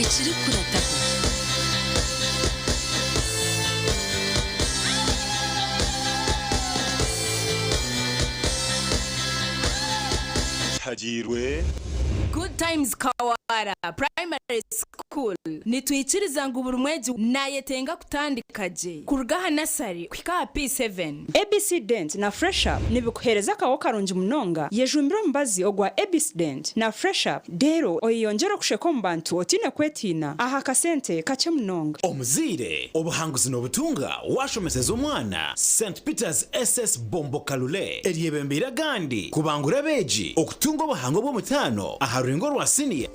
Ekirikukurataho. Kihagiirwe. Good Times Kawara Primary School nitwikiriza ngu buri mwegi nayetenga kutandika gye kuruga aha nasari kuhika aha P7. ABC Dent na Fresh Up nibikuheereza akaho karungi munonga. Yejumbire omubazi ogwa ABC Dent na Fresh Up reero oyeyongyere okusheka omu bantu otaine kwetiina aha kasente kakye munonga. Omuzaire, obuhanguzi nobutunga washomeseza omwana St Peters SS Bombo Kalule eryebembeire agandi kubangura abeegi okutunga obuhango bw'omutaano aha rurengo rwa siniya.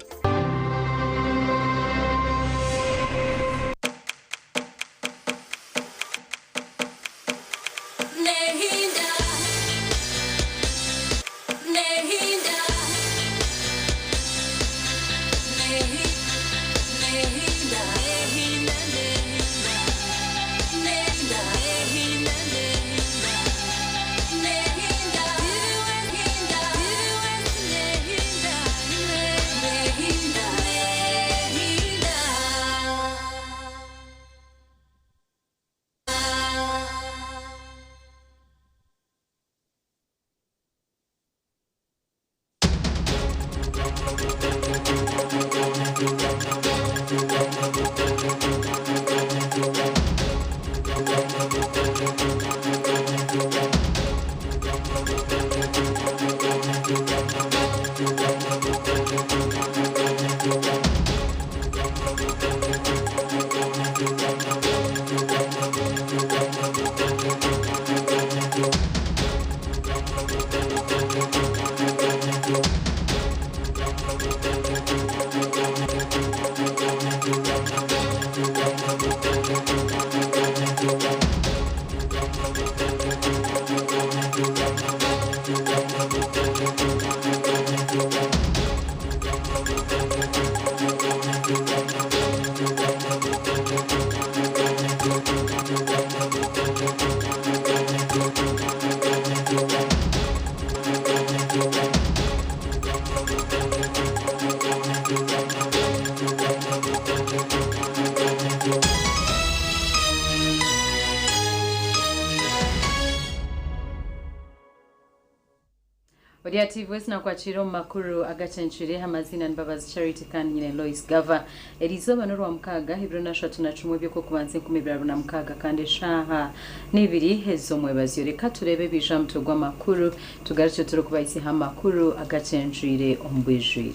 Ori aha TV West nakwakira omu makuru agacencwire. Amaziina ni Mbabazi Charity kandi nyine Lois Gava. Eriizooba n'orwamukaaga ebiro n'ashatu na kimwe by'okwokubanza 2026 kandi eshaaha n'ibiri ez'omwebazyo. Reka tureebe ebiija aha mutwe gw'amakuru tugarukye turikubahisaho amakuru agacencwire omu bwijwire.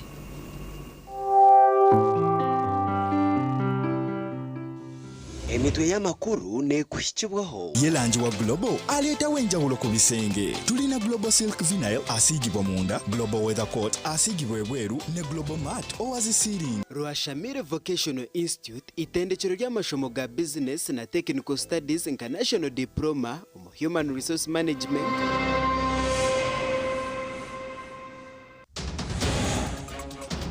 Emitwe y'amakuru neekuhikibwaho. Ye langi wa Global aleetawo enjawulo ku bisenge. Tulina Global Silk Vinyl asiigibwa munda, Global Weather Coat asiigibwa ebweru ne Global Mat owazi ceiling. Rwashamire Vocational Institute, itendekero ry'amashomo ga business na technical studies nka National Diploma omu Human Resource Management.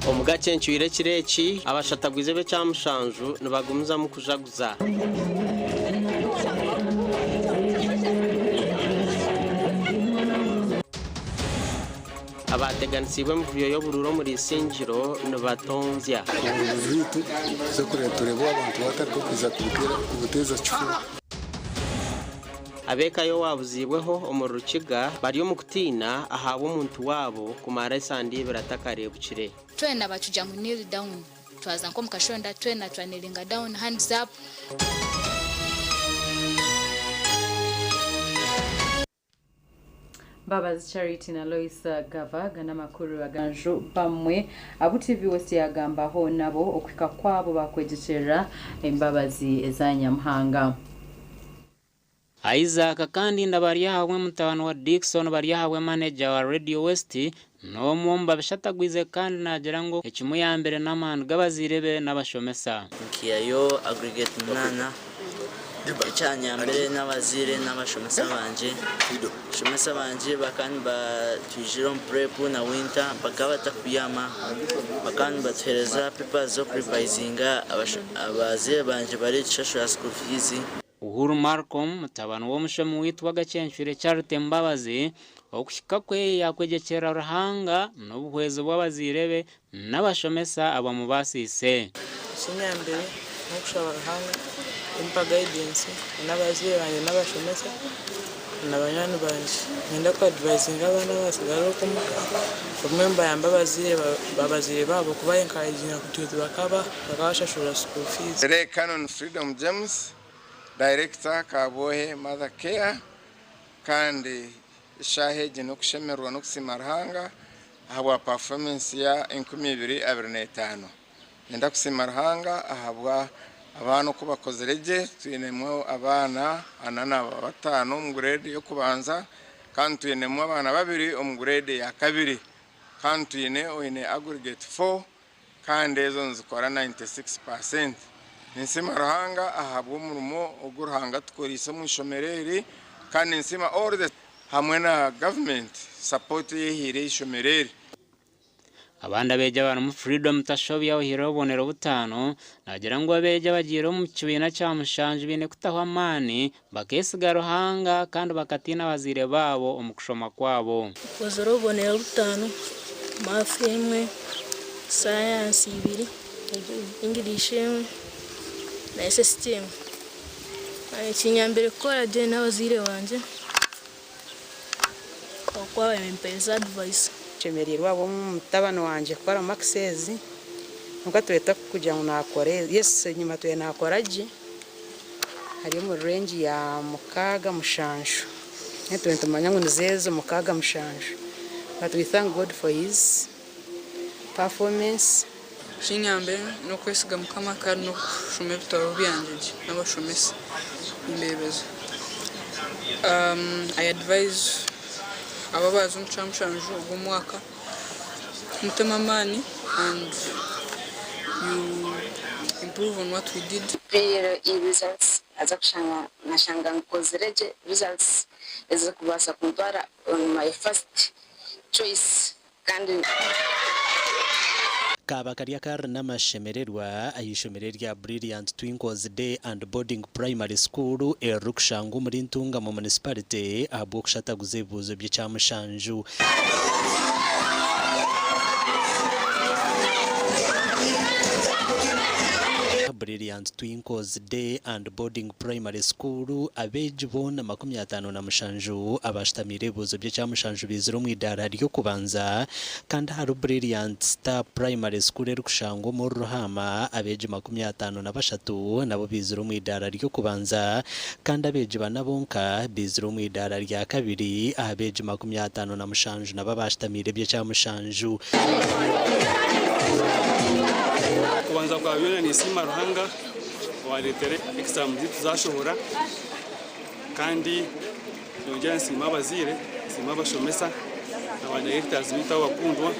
Omu gacencwire ekiro eki, abashatagwize b'ekyamushanju nibagumizamu kujaguza. Abateganisiibwe emivuyo y'oburuuru omuri Isingiro nibatonzya. Obuhabuzi bwaitu tuze kureba turebe abantu batandika kwija kubuteeza kifuba. Ab'eka y'owaabuziibweho omuri Rukiga bari omu kutiina ahabw'omuntu waabo kumara esande ibiri atakareebukire. Twena batugira ngu kneel down, twaza nk'omu kashonda twena twanelinga down, hands up. Mbabazi Charity na Lois Gava gana amakuru aganju bamwe abu TV West yagambaho nabo okuhika kwabo bakwegyekyerera embabazi eza Nyamuhanga. Isaac kandi Baryahabwe mutabani wa Dickson Baryahabwe, manager wa Radio West, n'omwe omu babishatagwize kandi nagira ngu ekimuyambire n'amaani g'abazaire be n'abashomesa. Nkihayo aggregate 8. Ekyanyambire n'abazaire n'abashomesa bangye. Abashomesa bangye bakaba nibatwijira omu prep na winter, bakaba batakuyama, bakaba nibatuheereza papers z'okurivayizinga. Abazaire bangye barikushashura school fees. Uhuru Malcolm mutabani w'omushomi witwa Gacencwire Charity Mbabazi, okuhika kwe yakwegyekyera Ruhanga n'obuhwezi bw'abazaire be n'abashomesa abamubaasiise. Ekinyambire n'okushaba Ruhanga kumpa guidance n'abazaire bangye n'abashomesa na banywani bangye. Niinyenda ku advisinga abaana abatsigara okwo omuka obumwe nibayamba abazaire baabo kuba encouraginga kugira ngu bakabashashurira school fees. Ere Canon Freedom James, Director Kabwohe Mother Care kandi Eshaaha egi n'okushemererwa n'okusiima Ruhanga ahabwa performance ya 2025. Niinyenda kusiima Ruhanga ahabwa abaana oku bakozire gye, twinemu abaana ana na bataano omu grade y'okubanza kandi twinemu abaana babiri omu grade ya kabiri kandi twine oine aggregate 4 kandi ezo nizikora 96 per cent. Ninsiima Ruhanga ahabw'omurimo ogu Ruhanga atukoreise omu ishomero eri kandi ninsiima all the hamwe na government support ei ehaire eishomero eri. Abandi abeegi abarimu Freedom Tashobya ohiireho obubonero butaano, naagira ngu abeegi abagiire omu kibiina kya mushanju baine kutaho amaani, bakeesiga Ruhanga kandi bakatiina abazaire baabo omu kushoma kwabo. Nkozire obubonero butaano, Math emwe, Sayansi ibiri, English emwe na SST emwe. Ekinyambire kukora gye n'abazaire bangye ahabw'okuba bampereza advice. Nshemereirwe ahabw'omutabani wangye kukora marks ezi, kwonka tweta kugira ngu nakora yes enyima twena nakora gye ari omu range ya mukaaga mushanju itwe nitumanya ngu nizo ezo mukaaga mushanju but we thank God for his performance. Ekinyambire n'okwesiga Mukama kandi n'okushoma ebitabo byangye gye n'abashomesa nimbeebeza. I advise abo abaaza omu kyamushanju ogw'omwaka mutemu amaani and you improve on what we did. PLE results naza kushanga nashanga nkozire gye results ezirikubaasa kuntwara on my first choice kandi. Kaaba kari akari n'amashemererwa aha ishomero erya Brilliant Twinkles Day and Boarding Primary School eririkushangwa omuri Ntungamo Municipality ahabw'okushataguza ebibuuzo by'ekyamushanju. Brilliant Twinkles Day and Boarding Primary School abeegi boona 57 abashutamiire ebibuuzo by'ekyamushanju baizire omu idaara ry'okubanza Kandi ahari Brilliant Star Primary School erikushangwa omuri Ruhaama, abeegi 53 nabo baizire omu idaara ry'okubanza kandi abeegi bana bonka baizire omu idaara rya kabiri aha beegi 57 nabo abaashutamiire eby'ekyamushanju. Okubanza kwa byona ninsiima Ruhanga owareetera exam zaitu zashohora kandi Nyongyera nsiima abazaire, nsiima abashomesa na ba directors baitu abakundwa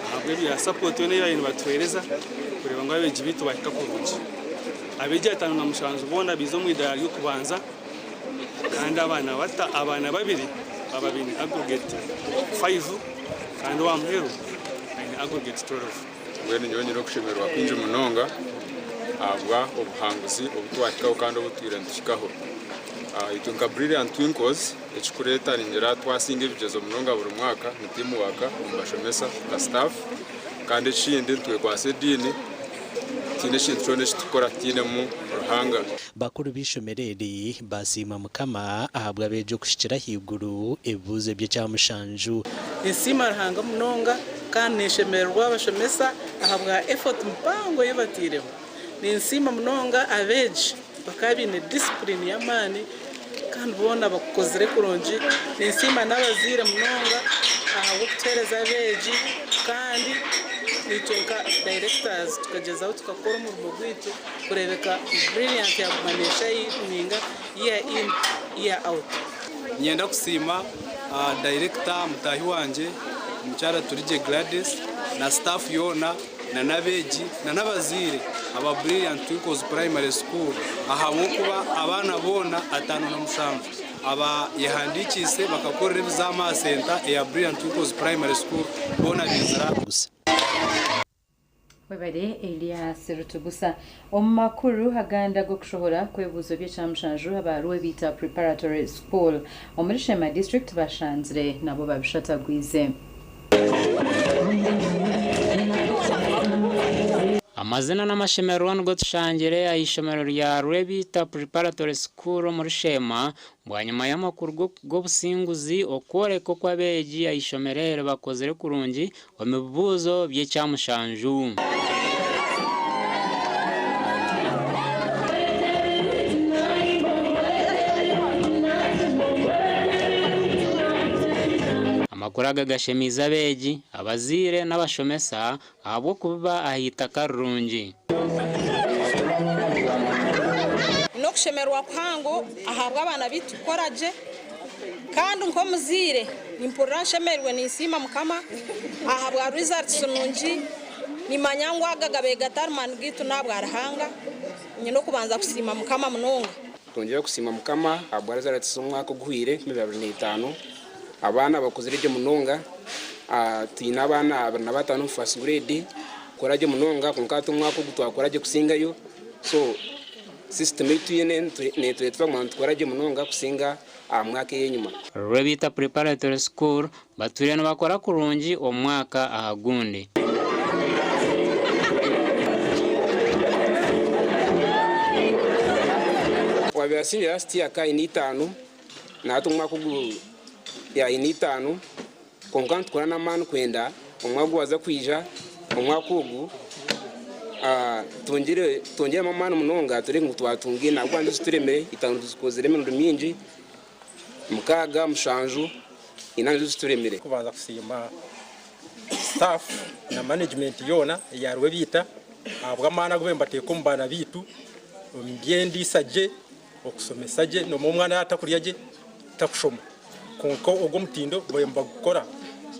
ahabw'ebya support yoona ei baabaire nibatuheereza kureeba ngu abeegi baitu baahika kurungi. Abeegi 57 boona baiza omu idaara ry'okubanza kandi abaana bata abaana babiri baaba baine aggregate 5 kandi owa muheru aine aggregate 12. Mbwenu nyowe nyine okushemererwa kwingi munonga ahabwa obuhanguzi obu twahikaho kandi obu twire nituhikaho. Itwe nka Brilliant Twinkles ekikureeta ningira twasinga ebigyezo munonga buri mwaka ni team work omu bashomesa nka staff kandi ekindi nitwekwasa ediini tihaine ekintu kyona eki turikukora tutainemu Ruhanga. Bakuru b'eishomero eri baasiima Mukama ahabw'abeegi okuhikira ahaiguru ebibuuzo eby'ekyamushanju. Ninsiima Ruhanga munonga kandi ninshemererwa abashomesa ahabwa effort mpango ei batairemu. Ninsiima munonga abeegi. Bakaba baine disipulini y'amaani kandi boona bakukozire kurungi. Ninsiima n'abazaire munonga ahabw'okutuheereza abeegi kandi naitwe nka dayirekitazi tukagyezaho tukakora omurimo gwaitu kureebeka Brilliant yaguma neshayininga year in year out. Niinyenda kusiima dayirekita mutaahi wangye omukyara Turigye Gladys na sitaafu yoona. na n'abeegi na n'abazaire aba Brilliant Twinkles Primary School ahabw'okuba abaana boona 57 abayehandiikiise bakakorera ebizaamu aha senta eya Brilliant Twinkles Primary School boona baizire aha. Webare Elias Rutugusa. Omu makuru agandi ag'okushohora kw'ebibuuzo by'ekyamushanju aba Rwebita Preparatory School omuri Sheema District bashanzire nabo babishatagwize. Amazina n'amashemererwa nigo tushangire aha ishomero rya Rwebita Preparatory School omuri Sheema bwanyima y'amakuru g'obusinguzi okworeka oku abeegi aha ishomero eri bakozire kurungi omu bibuuzo by'ekyamushanju. Amakuru aga gashemiize abeegi, abazaire n'abashomesa ahabw'okubiba aha itaka rirungi. N'okushemererwa kuhango ahabw'abaana baitu kukora gye kandi nk'omuzaire nimpurira nshemereirwe ninsiima Mukama ahabwa results nungi nimanya ngu aga gabaire gatari maani gaitu n'ahabwa Ruhanga nyine okubanza kusiima Mukama munonga. Twongyere kusiima Mukama ahabwa results z'omwaka oguhweire 2025. Abaana bakozire gye munonga. Twine abaana 25 omu first grade kukora gye munonga kwonka hati omwaka ogu twakora gye kusingayo. So system ei twine netureetera kuguma nitukora gye munonga kusinga aha mwaka ey'enyima. Rwebita Preparatory School batwire nibakora kurungi omwaka aha gundi. Owabaire asingire last year akaba aine itaano na hati omwaka ogu aine itaano kwonka nitukora n'amaani kwenda omwaka ogwaza kwija omwaka ogu twongyeremu amaani munonga turebe ngu twatunga ina ahabw'okuba nizo zituremire itaano tuzikozire emirundi mingi mukaaga mushanju ina nizo zituremire. Kubanza kusiima staff na management yoona eya Rwebiita ahabw'amaani agu bariyo nibateeka omu baana baitu omu by'endiisa gye, okusomesa gye, noomanya omwana yaaba atakurya gye takushoma kwonka ogwo omutindo bariyo nibagukora.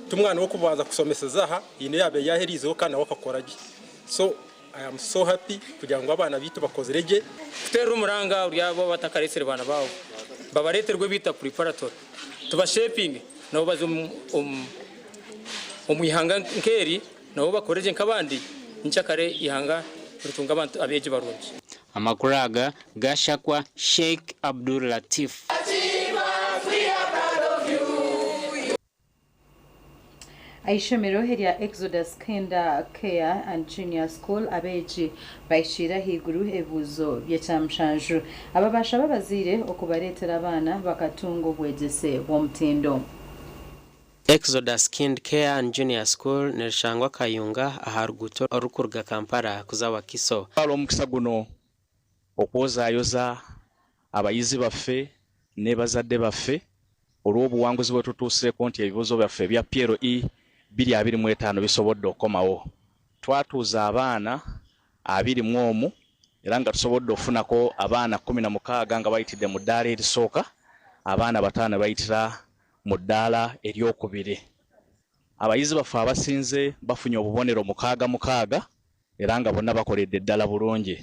Ti omwana w'okubanza kusomeseza aha haine oyaabaire yaahereizeho kandi nawe akakora gye. So I am so happy kugira ngu abaana baitu bakozire gye. Kuteerera omuranga ori abo abatakareetsire baana baabo, babareete Rwebita Preparatory tubashepinge nabo baze omu ihanga nk'eri nabo bakore gye nk'abandi nkyakare eihanga ritunge abantu abeegi barungi. Amakuru aga gashakwa Sheikh Abdul Latif. Eishomero erya Exodus Kinder Care and Junior School abeegi bahikiire ahaiguru ebibuuzo by'ekyamushanju. Aba baashaba abazaire okubareetera abaana bakatunga obwegyese bw'omutindo. Exodus Kind Care and Junior School nirishangwa Kayunga aha ruguuto orurikuruga Kampala kuza Wakiso. Twala omukisa guno okwozayoza abayizi baffe ne bazadde baffe olw'obuwanguzi bwetutuuseeko nti ebibuuzo byaffe ebya PLE 2025 bisobodde okukomawo. Twatuuza abaana 21 era nga tusobodde okufunako abaana 16 nga bayitidde mu ddaala erisooka, abaana bataano ne bayitira mu ddaala eryokubiri. Abayizi baffe abasinze bafunye obubonero mukaaga mukaaga era nga bonna bakoledde ddala bulungi.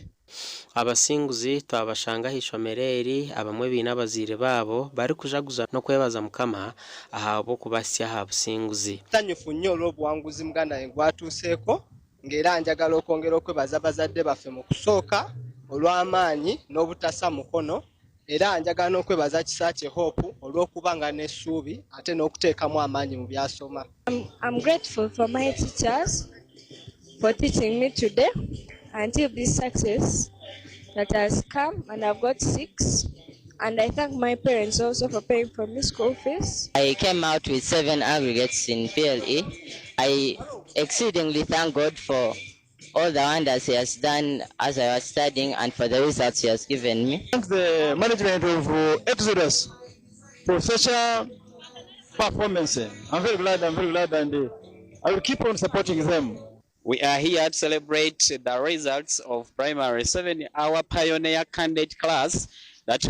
Abasinguzi twabashanga aha ishomero eri abamwe baine abazaire baabo barikujaguza n'okwebaza Mukama ahabw'okubahitsya aha businguzi. Nsanyufu nnyo olw'obuwanguzi muganda wange bw'atuuseeko ng'era njagala okwongera okwebaza bazadde baffe mu kusooka olw'amaanyi n'obutassa mukono era njagala n'okwebaza Kisaakye Hope olw'okuba nga n'essuubi ate n'okuteekamu amaanyi mu by'asoma. I'm grateful for my teachers for teaching me today until this success that has come and I've got six and I thank my parents also for paying for me school fees. I came out with seven aggregates in PLE. I exceedingly thank God for all the wonders he has done as I was studying and for the results he has given me. Thank the management of Exodus for such a performance. I'm very glad, I'm very glad, and I will keep on supporting them. We are here to celebrate the results of primary 7, our pioneer candidate class that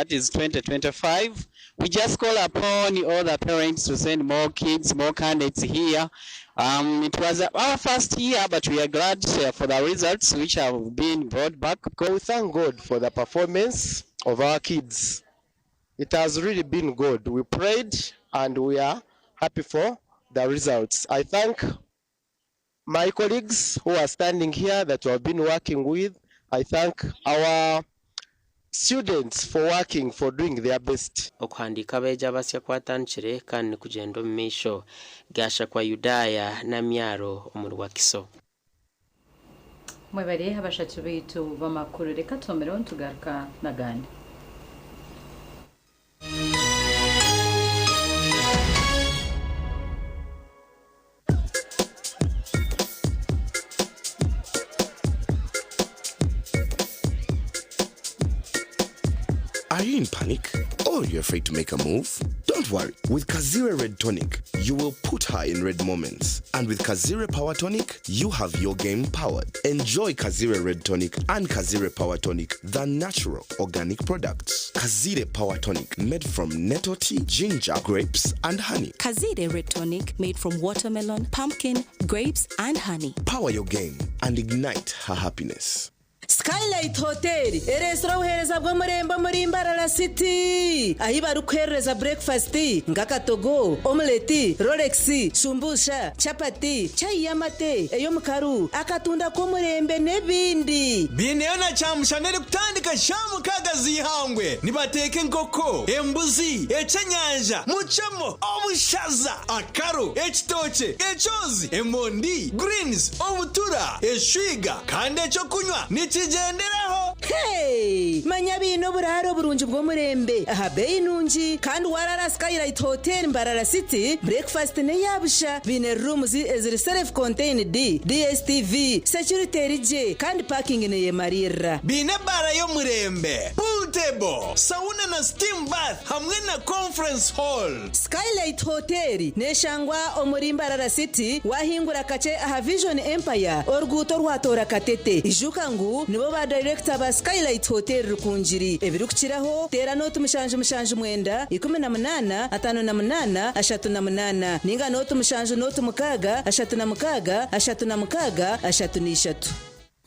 is 2025. We just call upon all the parents to send more kids, more candidates here. It was our first year, but we are glad for the results which have been brought back. We thank God for the performance of our kids. It has really been good. We prayed and we are happy for the results. I thank my colleagues who are standing here that we have been working with. I thank our students for working, for doing their best. Okuhandiika abeegi abasya kwatandikire kandi nikugyenda omu maisho. Gashakwa Yudaya Namyaro omuri Wakiso. Mwebare abashatu baitu b'amakuru reka tuhomereho nitugaruka n'agandi. Are you in panic? Or you're afraid to make a move? Don't worry. With Kazire Red Tonic, you will put her in red moments. And with Kazire Power Tonic, you have your game powered. Enjoy Kazire Red Tonic and Kazire Power Tonic, the natural organic products. Kazire Power Tonic, made from nettle tea, ginger, grapes, and honey. Kazire Red Tonic made from watermelon, pumpkin, grapes, and honey. Power your game and ignite her happiness. Skylight Hotel ereetsire obuheereza bw'omurembe omuri Mbarara City ahi barikuheerereza breakfast nk'akatogo, omelette, rolex, shumbusha, chapati, chai y'amate, ey'omukaru, akatunda k'omurembe n'ebindi. Biineyo na kyamushana erikutandika shaaha mukaaga z'eihangwe. Nibateeka enkoko, embuzi, ekyenyanja, mucemo, obushaza, akaro, ekitookye, ekyozi, emondi, greens, obutura, eshwiga kandi ekyokunywa nikigyenderaho. Hey! Manya biine oburaaro burungi bw'omurembe aha beeyi nungi kandi waraara Skylight Hotel Mbarara City, breakfast n'eya busha. Biine rooms eziri self contained, DSTV, security eri gye kandi parking neyemariirira. Biine ebaara y'omurembe, pool table, sauna na steam bath hamwe na conference hall. Skylight Hotel neshangwa omuri Mbarara City wahingura kakye aha Vision Empire oruguuto orwatoora Katete. Ijuka ngu nibo ba dayirekita ba Skylight Hotel Rukungiri. Ebirikukiraho teera nooti 779 18 58 38 ninga nooti 7 nooti 6 36 36 33.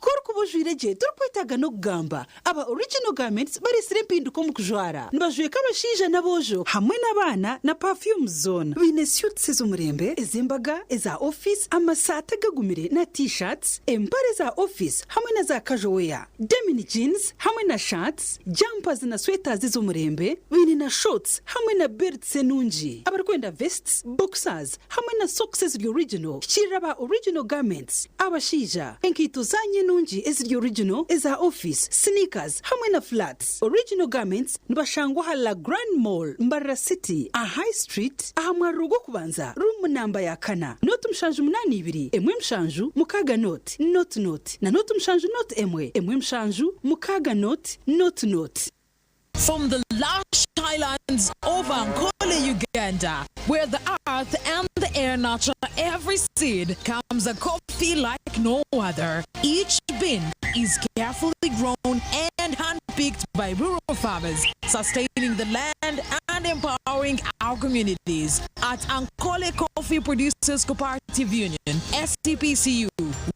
Ku orikuba ojwaire gye torikwetaaga n'okugamba. Aba Original Garments bareetsire empinduka omu kujwara. Nibajweka abashaija n'aboojo hamwe n'abaana na perfumes zoona. Baine suits ez'omurembe, ez'embaga, eza ofiisi, amasaati agagumire na T-shirts, empare za ofiisi hamwe na za casual wear, denim jeans hamwe na shirts, jumpers na sweaters ez'omurembe. Baine na shorts hamwe na belts enungi. Abarikwenda vests, boxers hamwe na socks eziri original, hikiirira aba Original Garments. Abashaija, enkaito zaanyu enungi eziri original, eza ofiisi, sneakers hamwe na flats. Original Garments nibashangwa aha La Grande Mall, Mbarara City, aha High Street, aha mwariro gw'okubanza, ruumu namba ya kana, nooti 7 82 1 7 6 nooti, nooti nooti na nooti 7 nooti 1 1 7 6 nooti, nooti nooti. From the lush highlands of Ankole, Uganda, where the earth and the air nurture every seed, comes a coffee like no other. Each bean is carefully grown and handpicked by rural farmers, sustaining the land and empowering our communities. At Ankole Coffee Producers Cooperative Union, SCPCU,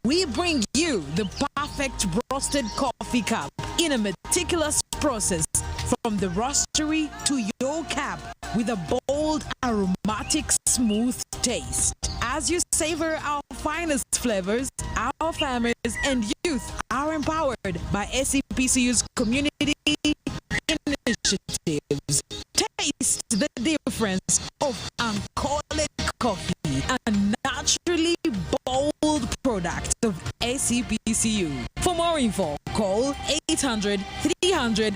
we bring you the perfect roasted coffee cup in a meticulous process from the roastery to your cup with a bold, aromatic, smooth taste. As you savor our finest flavors, our farmers and youth are empowered by SCPCU's community initiatives. Taste the difference of Ankole coffee, a naturally bold product of ACPCU. For more info, call 800 300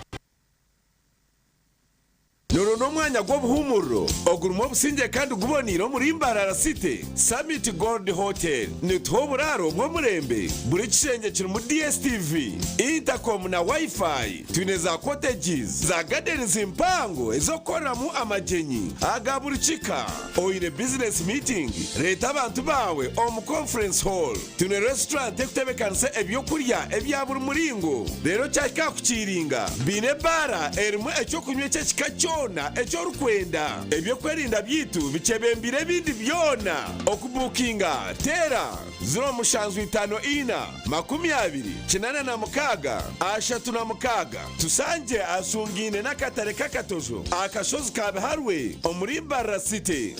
Nuru n'omwanya gw'obuhumuriro ogurimu obusingye kandi guboneire omuri Mbarara City. Summit Gold Hotel nituha oburaaro bw'omurembe. Buri kishengye kirimu DSTV, intercom na Wi-Fi. Twine za cottages za gardens mpango ez'okukoreramu amagyenyi aga buri kika. Oine business meeting, reeta abantu baawe omu conference hall. Twine restaurant ekutebeekanisa ebyokurya ebya buri muringo. Reero kyahika aha kukiiringa, baine ebaara erimu eky'okunywa eky'ekika kyona eki orikwenda. Eby'okwerinda byaitu bikyebembeire ebindi byona. Okubuukinga, teera 0754 20 86 36. Tushangye ahashungaine n'akatare k'akatojo aha kashozi ka Biharwe omuri Mbarara City.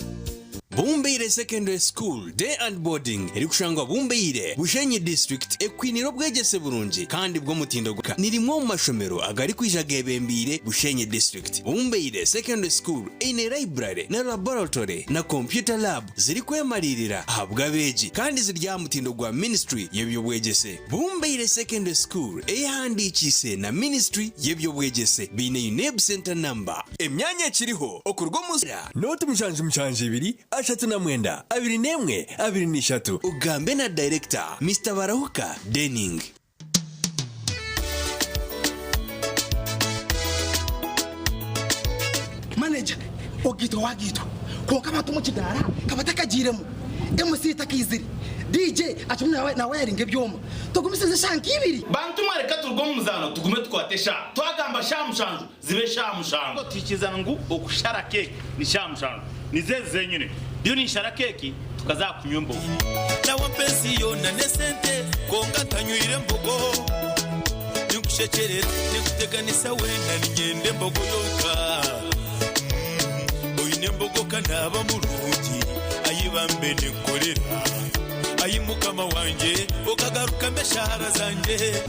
Bumbeire Secondary School Day and Boarding erikushangwa Bumbeire, Bushenyi District ekwiniire obwegyese burungi kandi bw'omutindo gwa Ni rimwe omu mashomero agarikwija geebembeire Bushenyi District. Bumbeire Secondary School eine library na laboratory na computer lab zirikwemariirira ahabw'abeegi kandi ziri aha mutindo gwa Ministry y'eby'obwegyese. Bumbeire Secondary School eyehandiikiise na Ministry y'eby'obwegyese baine UNEB Centre Number. Emyanya ekiriho okuruga omu. Nooti 72 39 21 23. Ogambe na Director, Mister Barahuka Denning. Manager, Ogaitwa wagaitwa kwonka abantu omu kidaara kabatakagiiremu, MC takaizire, DJ akirimu nawayaringa ebyoma, tugumisirize eshaaha nka ibiri. Bantu mwe reka turuge omu muzaano tugume tukwate eshaaha. Twagamba shaaha mushanju zibe shaaha mushanju. Tuhikirizana ngu okushara keeki ni shaaha mushanju. Nizo ezi zenyine. Ndiyo ninshara keeki tukaza aha kunywa embogo. Nawe ampa ensi yoona n'esente kwonka ntanywire mbogo. Ninkushekyerera, ninkuteganisa weena niinyenda embogo yonka. Oine embogo ka naaba murungi, ai bambe ninkukorera. Ai Mukama wangye, okagarukamu eshaara zangye.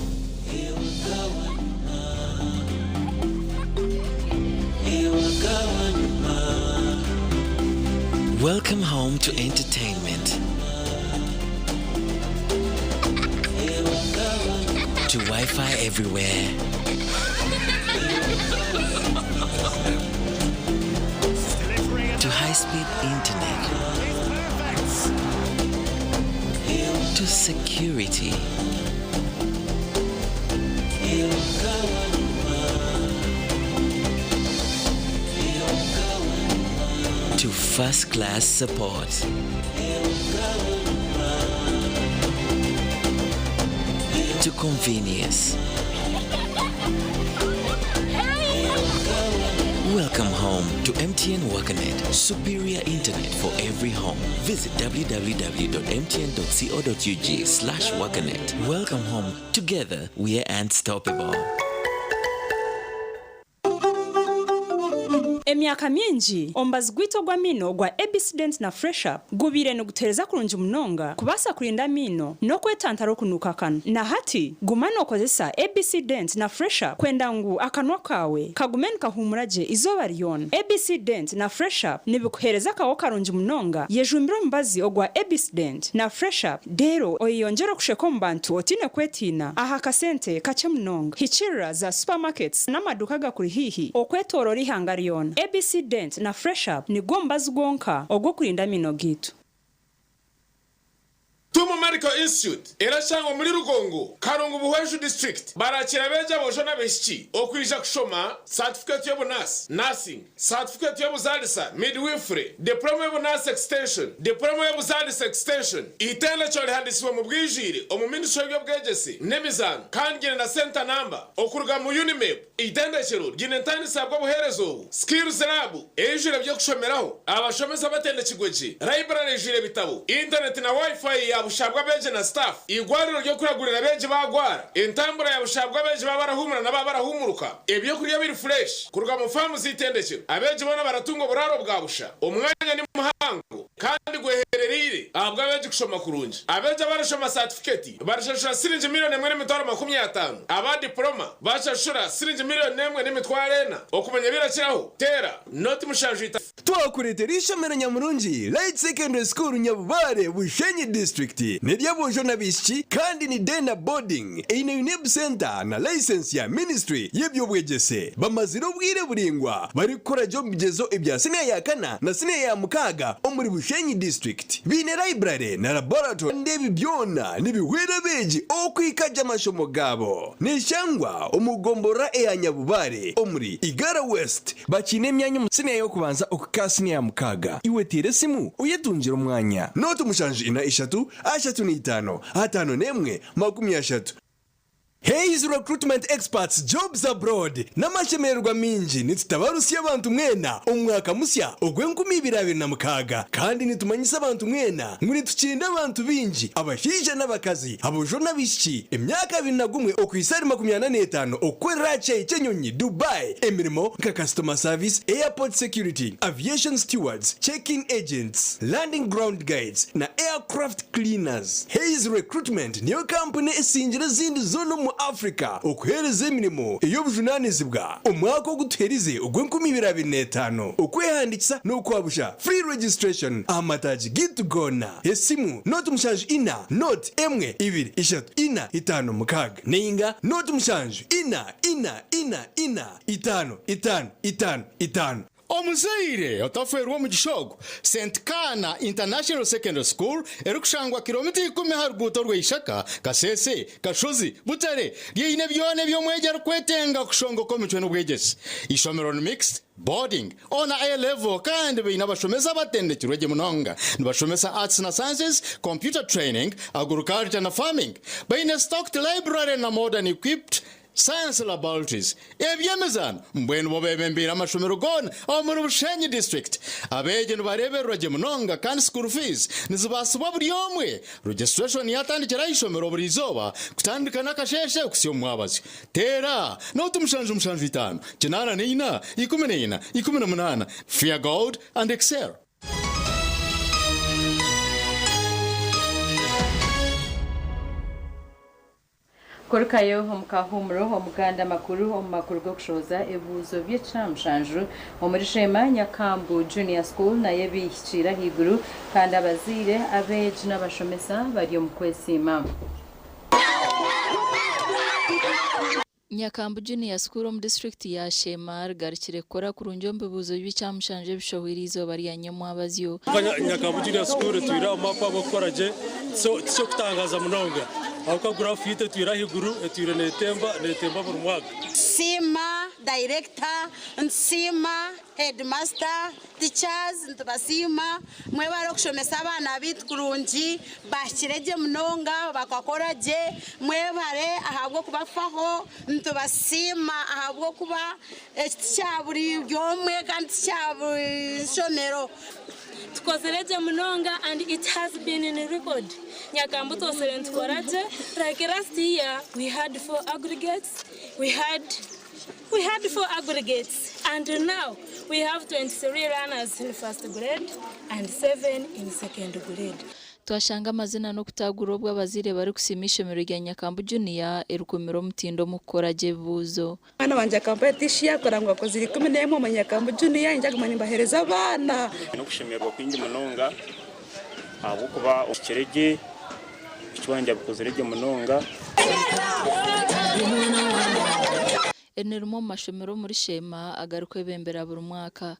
Welcome home to entertainment. To Wi Fi everywhere. To high speed internet. To security. To first class support. To convenience. Welcome home to MTN WakaNet, superior internet for every home. Visit www.mtn.co.ug slash WakaNet. Welcome home. Together, we are unstoppable. Emyaka mingi, omubazi gwaitu ogw'amaino ogwa ABC Dent na Fresh Up gubaire nigutuheereza kurungi munonga kubaasa kurinda amaino n'okwetantara okunuuka akanwa. Na hati, guma nookozesa ABC Dent na Fresh Up kwenda ngu akanwa kaawe kagume nikahuumura gye eizooba ryona. ABC Dent na Fresh Up nibikuheereza akaho karungi munonga. Yejumbire omubazi ogwa ABC Dent na Fresh Up reero oyeyongyere okusheka omu bantu otaine kwetiina aha kasente kakye munonga. Hikiirira za supermarkets n'amaduuka agakuri haihi okwetooroora eihanga ryona. ABC Dent na Fresh Up nigwo mubazi gwonka ogw'okurinda amaino gaitu. Tumu Medical Institute erashangwa omuri Rugongo, Karungu Buhweju District. Barakira abeegi aboojo n'abaishiki okwija kushoma satifikeeti y'obunaasi, Nursing, satifikeeti y'obuzaalisa, Midwifery, Diploma y'obunaasi Extension, Diploma y'obuzaalisa Extension. Eitendekero rihandiisibwe omu bwijwire omu Ministry y'eby'obwegyese n'emizaano kandi ryine na Centre Number okuruga mu UNIMEB. Eitendekero ryine entandisa ahabw'obuheereza obu, Skills Lab eijwire eby'okushomeraho, abashomesa batendekirwe gye, library eijwire ebitabo, intaneti na Wi-Fi ya busha ahabw'abeegi na staff, eigwariro ry'okuragurira abeegi baagwara, entambura ya busha ahabw'abeegi baaba barahuumura na baaba barahuumuruka, ebyokurya biri fresh kuruga mu faamu z'eitendekero. Abeegi boona baratunga oburaaro bwa busha. Omwanya ni muhango kandi gweherereire ahabw'abeegi kushoma kurungi. Abeegi abarashoma saatifiketi barishashura siringi miriyoni 1,050,000, aba dipuloma Baashashura siringi miriyoni emwe n'emitwaro ena. Okumanya ebirakiraho, teera noti 7 Twakureetera eishomero nyamurungi Light Secondary School Nyabubare, Bushenyi District. N'ery'aboojo n'abaishiki kandi ni day na boarding. Eine UNEB Centre na license ya Ministry y'eby'obwegyese. Bamazire obwire buraingwa barikukora gye omu bigyezo ebya siniya ya kana na siniya ya mukaaga omuri Bushenyi District. Baine library na laboratory kandi ebi byona nibihwera abeegi okuhika gye amashomo gaabo. Neshangwa omu gomborora eya Nyabubare omuri Igara West. Bakiine emyanya omu siniya y'okubanza okuhika aha siniya ya mukaaga. Iwe teera esimu oyetungire omwanya. Nooti 7 4 3 5 51 30. Hays Recruitment Experts Jobs Abroad N'amashemererwa maingi nitutabarusya abantu mwena omu mwaka musya ogw'enkumi ibiri 26 kandi nitumanyisa abantu mwena ngu nitukinda abantu baingi abashaija n'abakazi, aboojo n'abaishiki, emyaka 21 okuhitsya ahari 45 okukorera aha kishaayi ky'enyonyi Dubai emirimo nka Customer Service, Airport Security, Aviation Stewards, Check-in Agents, Landing Ground Guides na Aircraft Cleaners. Hays Recruitment niyo kampuni esingire ezindi zoona omu Africa okuheereza emirimo ey'obujunaanizibwa. Omwaka ogu tuherize ogw'enkumi ibiri 25, okwehandiikisa n'okwabusha, free registration, aha mataagi gaitu goona. Esimu, 074 0 1 2 3 4 5 6 nainga 0 7 4 4 4 4 5 5 5 5. Omuzaire otafeerwa omugisha ogu, St Kaana International Secondary School erikushangwa kiromita ikumi aha ruguuto rwa Ishaka, Kasese, Kashozi, Butare, ryeine byona ebi omwegi arikwetenga kushongoka omicwe n'obwegyese. Eishomero ni mixed, boarding, O na A level kandi baine abashomesa abatendekirwe gye munonga. Nibashomesa Arts na Sciences, Computer Training, Agriculture na Farming. Baine stocked library na modern equipped Science Laboratories, eby'emizaano mbwenu bo bebembeire amashomero goona omuri Bushenyi District. Abeegi nibareebererwa gye munonga kandi school fees nizibaasibwa buri omwe. Registration yatandikira aha ishomero buri izooba kutandika n'akasheeshe kuhitsya omu mwabazyo. Teera nooti 775 84 14 18. Fear God and excel. Kurukayo omu kahuumuro, Omuganda amakuru omu makuru g'okushohoza ebibuuzo by'ekyamushanju omuri Sheema Nyakambu Junior School nayo ebihikiire ahaiguru kandi abazaire, abeegi n'abashomesa bari omu kwesiima. Nyakambu Junior School omu disiturikiti ya Sheema rigarukire kukora kurungi omu bibuuzo by'ekyamushanju ebishohweire eizooba rya nyomwabazyo. Nyakambu Junior School etwire aha maapu ahabw'okukora gye, tikyokutangaza munonga ahabw'okuba guraafu yaitu etwire ahaiguru, etwire netemba, netemba buri mwaka. Nsiima dayirekita, nsiima heedimasita, teachers nitubasiima mwebare okushomesa abaana baitu kurungi bahikire gye munonga bakakora gye mwebare ahabw'okubafaho nitubasiima ahabw'okuba eki tikya buri omwe kandi tikya buri ishomero. Tukozire gye munonga and it has been in record Nyakambu twosire nitukora gye like last year we had four aggregates we had We had four aggregates and now we have 23 learners in first grade and seven in second grade. Twashanga amazina n'okutaagurira obu abazaire barikusiima eishomero rya Nyakambu Junior erikumire omutindo omu kukora gye ebibuuzo. Omwana wangye akampa etishi yakora ngu akozire 11 omu Nyakambu Junior ninjya kuguma nimbahereza abaana. N'okushemererwa kwingi munonga ahabw'okuba ohikire gye. Mushiki wangye abikozire gye munonga. Eri ni rimwe omu mashomero omuri Sheema agarikwebembera buri mwaka.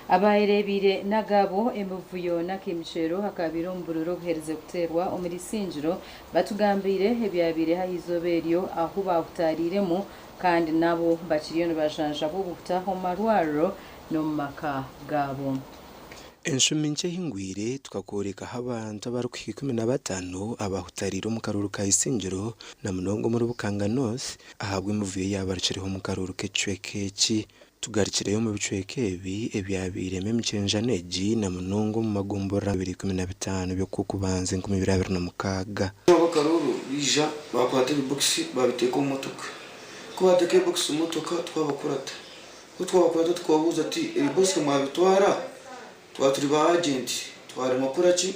Abayereebeire n'agaabo emivuyo n'akaimukyero akaabaire omu bururu obuherize kuteerwa omuri Isingiro batugambiire ebyabaireho ah'eizooba eryo ahu baahutaariiremu kandi nabo bakiriyo nibajanjabwa obuhuta omu marwariro n'omu maka gaabo. Enshumi nkye ehingwire tukakworekaho abantu abarikuhika 15 abahutariire omu karuuru ka Isingiro na munonga omuri Bukanga North ahabw'emivuyo eyabarukireho omu karuuru k'ekicweka eki. Tugarukireyo omu bicweka ebi ebyabairemu emikyenjano egi na munonga omu magomborora 2015 by'Okw'okubanza 2026. Abo akaruuru baija baakwata ebibokisi baabiteeka omu motoka. Ku baateeka ebibokisi omu motoka twabakurata. Ku twabakwata tukababuuza tuti, Ebibokisi mwabitwara? Twaba turi ba agenti twaremwa kukora ki?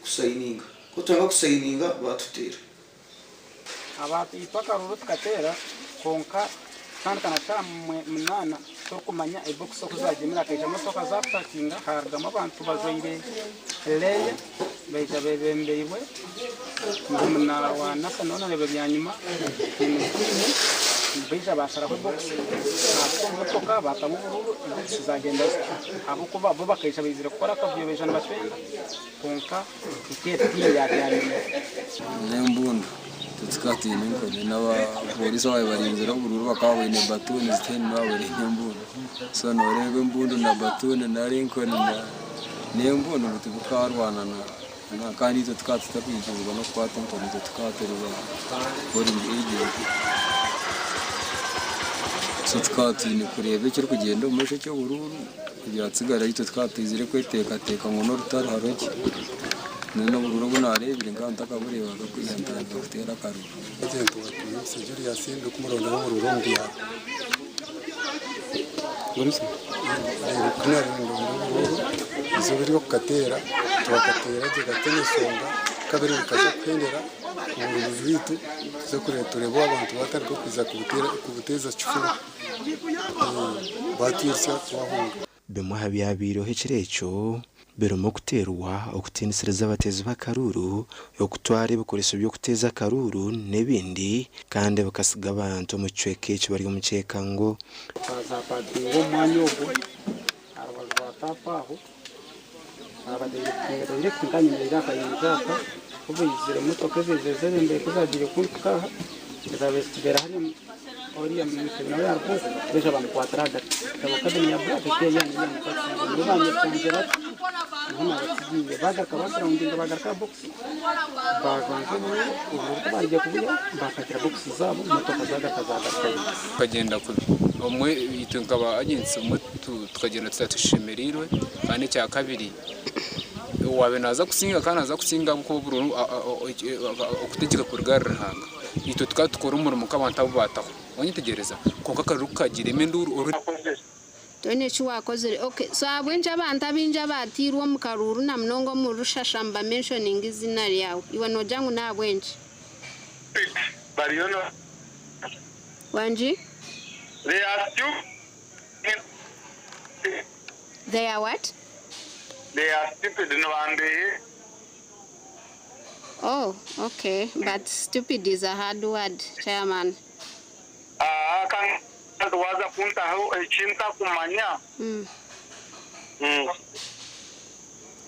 Kusayininga. Ku twanga kusayininga baatuteera. Aba itwe akaruuru tukateera kwonka kutandika na shaaha munaana turikumanya ebokisi oku zagyemire hakaija motoka zapakinga harugamu abantu bajwaire leeya baija bebembeirwe murumuna wa Nathan ou nareeba ebyanyima aine tiimu baija basharaho ebokisi baata omu motoka baatamu oburuuru ebokisi zagyenda zityo ahabw'okuba bo bakaija baizire kukora akavuyo baija nibatwenda kwonka itwe tiimu yabyanyima. N'embundu tukaba twine enkoni n'abapoorisi abaabaire barinzire oburuuru bakaba baine batuuni zitihaine baaba baine embundu so nooreeba embundu na batuuni nari enkoni n'embundu ngu tibikaarwana. Kandi itwe tukaba tutarikwikirizibwa n'okukwata enkoni, itwe tukaba turi ba polling agent. So tukaba twine kureeba ekirikugyenda omu maisho eky'oburuuru ebyatsigara itwe tukaba twizire kweteekateeka ngu n'orutaro hariho ki. Mbwenu oburuuru obu naareebire nkaba ntakabureebaga kwiha ntandika kuteera akaruuru. Agent wa Tuhimbise Julius ndikumurondaho oburuuru omu byaro. Ku naabaire nindonda oburuuru, eizooba ery'okukateera twakateera gye kataine nshonga, kabiri bukaza kuhendera oburuuru bwaitu tuze kureeba tureebe abantu baatandika kwija kubuteeza kifuba baatwirutsya twahunga. Bimwe aha byabaireho ekiro ekyo birimu okuteerwa, okutiinisiriza abateezi b'akaruuru, okutwara ebikoreso by'okuteeza akaruuru n'ebindi kandi bikasiga abantu omu kicweka eki bari omu kyekango. Twaza pakinga omu mwanya ogwo aha rubaju rwa taapu aho baaba directinga nkanyemerera aha kayunju aka ku baizire emotoka ezaizire zebembeire ku zagiire kumpika aha ezaabaire zitubeera hariya oriya Museveni nawe yaruga okwo baija bamukwatira ahagati ekitabo cabin ya black eyamukwatisize nibo banyekunzire bati niho nabatsigiire bagaruka baturawundinga bagaruka aha box bajwanza obururu, obururu kubarugiye kubuya bapakira box zaabo motoka zagaruka zagarukayo. Tukagenda kubi omwe itwe nkaba agents omwe tukagenda tutatushemereirwe. Kandi ekya kabiri, wabe naza kusinga kandi naza kusinga ahabw'okuba obururu okutegyeka kuruga ahari Ruhanga. Itwe tukaba tukora omurimo nk'abantu abu bataho wanyetegyereza, kwonka akaruru kukagiremu enduuru. Toine eki wakozire. Okay, so ahabw'enki abantu abaingi abatiirwe omu karuuru na munonga omu rushasha nibamentioninga izina ryawe? Iwe noogira ngu n'ahabw'enki? Bariyo no Wangi? They are stupid. They are what? They are stupid, nibambehe. Oh, okay, but stupid is a hard word, chairman. Kandi waza kuntaho ekintakumanya.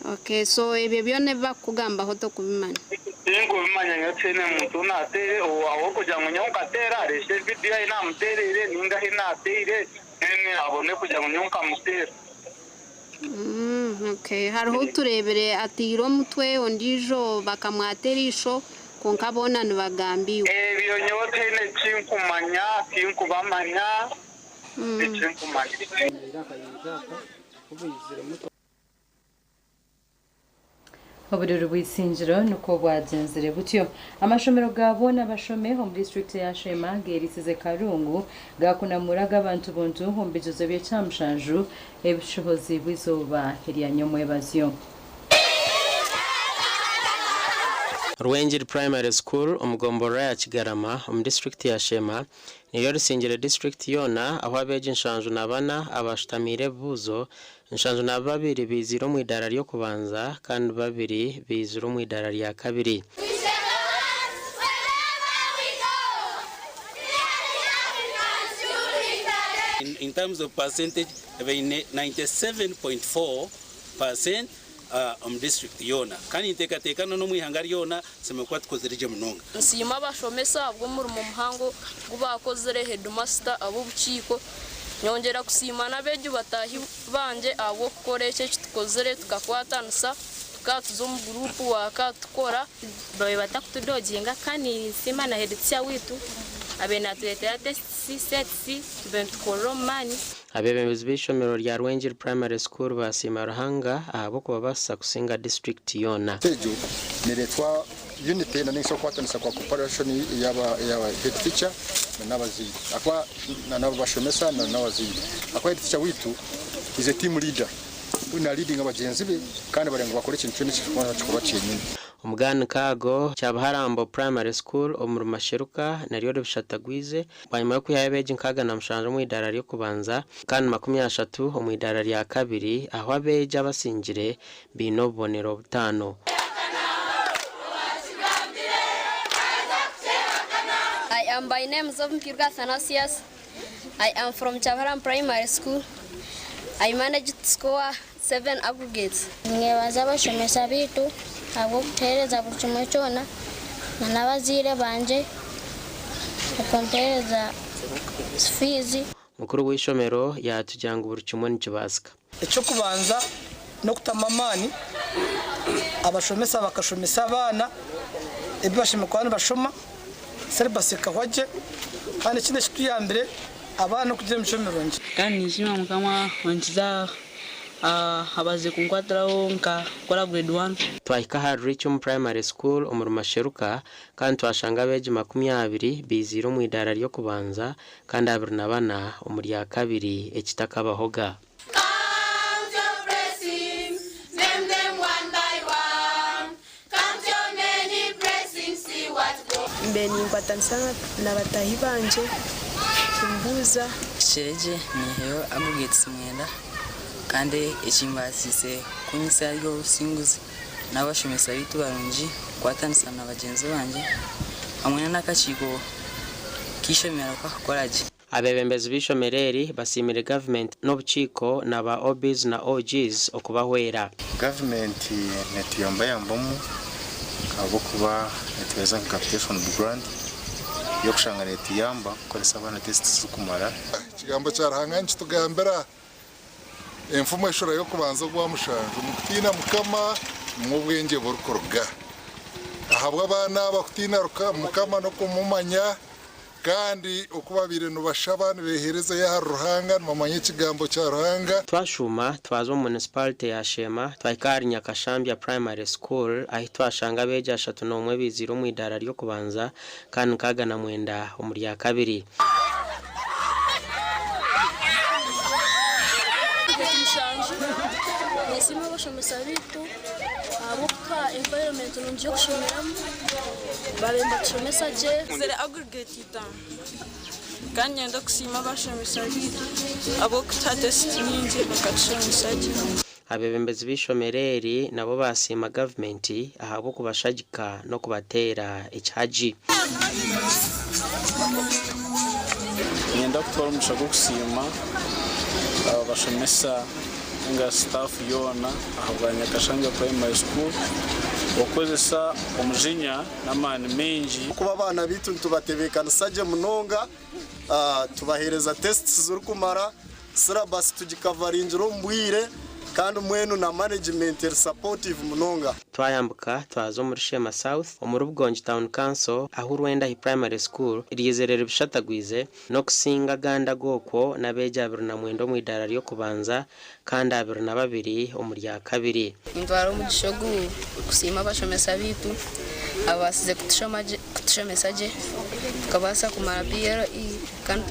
Okay, so ebyo byona ebi bakukugambaho tokubimanya? Tinkubimanya nyowe, tihaine muntu nateire aho kugira ngu nyowe nkateera areeshe vidiyo ahi namuteereire ninga ahi nateire then abone kugira ngu nyowe nkamuteera. Okay, hariho tureebire atiire omutwe, ondiijo bakamwata eriisho, kwonka boona nibagamba iwe. Ebyo nyowe tihaine ekinkumanya, tinkubamanya, ekinkumanya. Nyemerera aha kayunju aka ku baizire motoka. Obururu bw'isingiro nikwo bwagyenzire butyo. Amashomero ga boona abashome omu disitulikiti ya Sheema geerisize karungu gakunamura ag'abantu buntu omu bigezo by'ekyamushanju ebishohozi bw'izooba erya nyomwebazyo. Rwengiri Primary School omu gomborora ya Kigarama omu disiturikiti ya Sheema niryo risingire disiturikiti yoona ahu abeegi 74 abashutamiire ebibuuzo, 72 biizire omu idaara ry'okubanza kandi 2 biizire omu idaara rya kabiri. In terms of percentage, baine 97.4% omu district yoona, kandi nteekateeka n'omu ihanga ryona tusemeriire kuba tukozire gye munonga. Nsiima abashomesa ahabw'omurimo muhango gu bakozire, headmaster, ab'obukiiko. Nyongyera kusiima n'abeegi bataahi bangye ahabw'okukora ekyo ekitukozire tukakwatanisa tukatuza omu guruupu waka tukora. Babe batakutudoginga, kandi nsiima na head teacher witu abe natureetera tests sets tube nitukorera omu maani. Abeebembezi b'eishomero rya Rwengiri Primary School basiima Ruhanga ahabw'okubabaasisa kusinga disiturikiti yoona. Egyo niretwa unity na n'ensi okukwatanisa kwa cooperation yaba head teacher n'abazaire akuba n'abashomesa n'abazaire, akuba head teacher witu is a team leader na leading abagyenzi be kandi barenga bakore ekintu kyona ekirikuba kikorwa kyenyine. Omuganika ago Kyabaharambo Primary School omuri Masheruka naryo ribishatagwize bwanyima y'okwihayo abeegi 67 omu idaara ry'okubanza kandi 30 omu idaara rya kabiri, aho abeegi abasingire baine obubonero 5. I am by name Zompirga Athanasius. I am from Chavaram Primary School. I managed to score seven aggregates. Nyebaza abashomesa bitu ahabw'okutuheereza buri kimwe kyona na n'abazaire bangye okumpeereza fiizi. Mukuru w'eishomero yatugira ngu buri kimwe nikibaasika. Ekyokubanza, n'okutamu amaani abashomesa bakashomesa abaana ebi bashemereire kuba nibashoma, syllabus ekahwa gye kandi ekindi ekituyambire abaana okugira emicwe mirungi. Kandi ninsiima Mukama onkiza abaziire kunkwatiraho nkakora grade one. Twahika ahari Rwicumu Primary School omuri Masheruka kandi twashanga abeegi 20 baiziire omu idaara ry'okubanza kandi 24 omu rya kabiri ekitakabahoga. Count your blessings, name them one by one. Count your many blessings, see what God. Mbe ninkwatanisa na bataahi bangye kumbuuza. Kiregye niiheyo aggregates mwenda kandi ekimbaasiise kunyitsya ari obusinguzi n'abashomesa baitu barungi kukwatanisa na bagyenzi bangye hamwe n'akakiiko k'eishomero kakukora gye. Abeebembezi b'eishomero eri basiimire gavumenti n'obukiiko na ba OBs na OGs okubahwera. Gavumenti netuyambayambamu ahabw'okuba netuheereza nka capitation grant y'okushanga netuyamba kukoresa abaana tests zirikumara. Ekigambo kya Ruhanga nikitugambira enfumu eshura y'okubanza ogwa mushanju, Omu kutiina Mukama nimwo obwengye burikuruga. Ahabw'abaana aba kutiina Mukama n'okumumanya, kandi oku babaire nibashaba nibeeheerezayo ahari Ruhanga, nibamanya Ekigambo kya Ruhanga. Twashuuma twaza omu munisipalite ya Sheema twahika ahari Nyakashambya Primary School ahi twashanga abeegi 31 baiziire omu idaara ry'okubanza kandi 69 omu rya kabiri. Mushanju ninsiima abashomesa baitu ahabw'okutuha environment nungi y'okushomeramu babaire nibatushomesa gye. Nkozire aggregate itaano kandi niinyenda kusiima abashomesa baitu ahabw'okutuha test nyingi bakatushomesa gye. Abeebembezi b'eishomero eri nabo baasiima gavumenti ahabw'okubashagika n'okubateera ekihagi. Niinyenda kutwara omugisha gw'okusiima abashomesa ninga sitaafu yoona ahabwa Nyakashanga Primary School okukozesa omujinya n'amaani maingi. Kuba abaana baitu nitubatebeekanisa gye munonga, tubaheereza tests zirikumara, syllabus tugikavaringira omu bwire kandi mbwenu na management eri supportive munonga. Twayambuka twaza omuri Sheema South omuri Bugongi Town Council ahu Rwendahi Primary School ryizire ribishatagwize n'okusinga agandi ag'okwo n'abeegi 29 omu idaara ry'okubanza kandi 22 omu rya kabiri. Nintwara omugisha ogu kusiima abashomesa baitu ababaasize kutushomesa gye tukabaasa kumara PLE kandi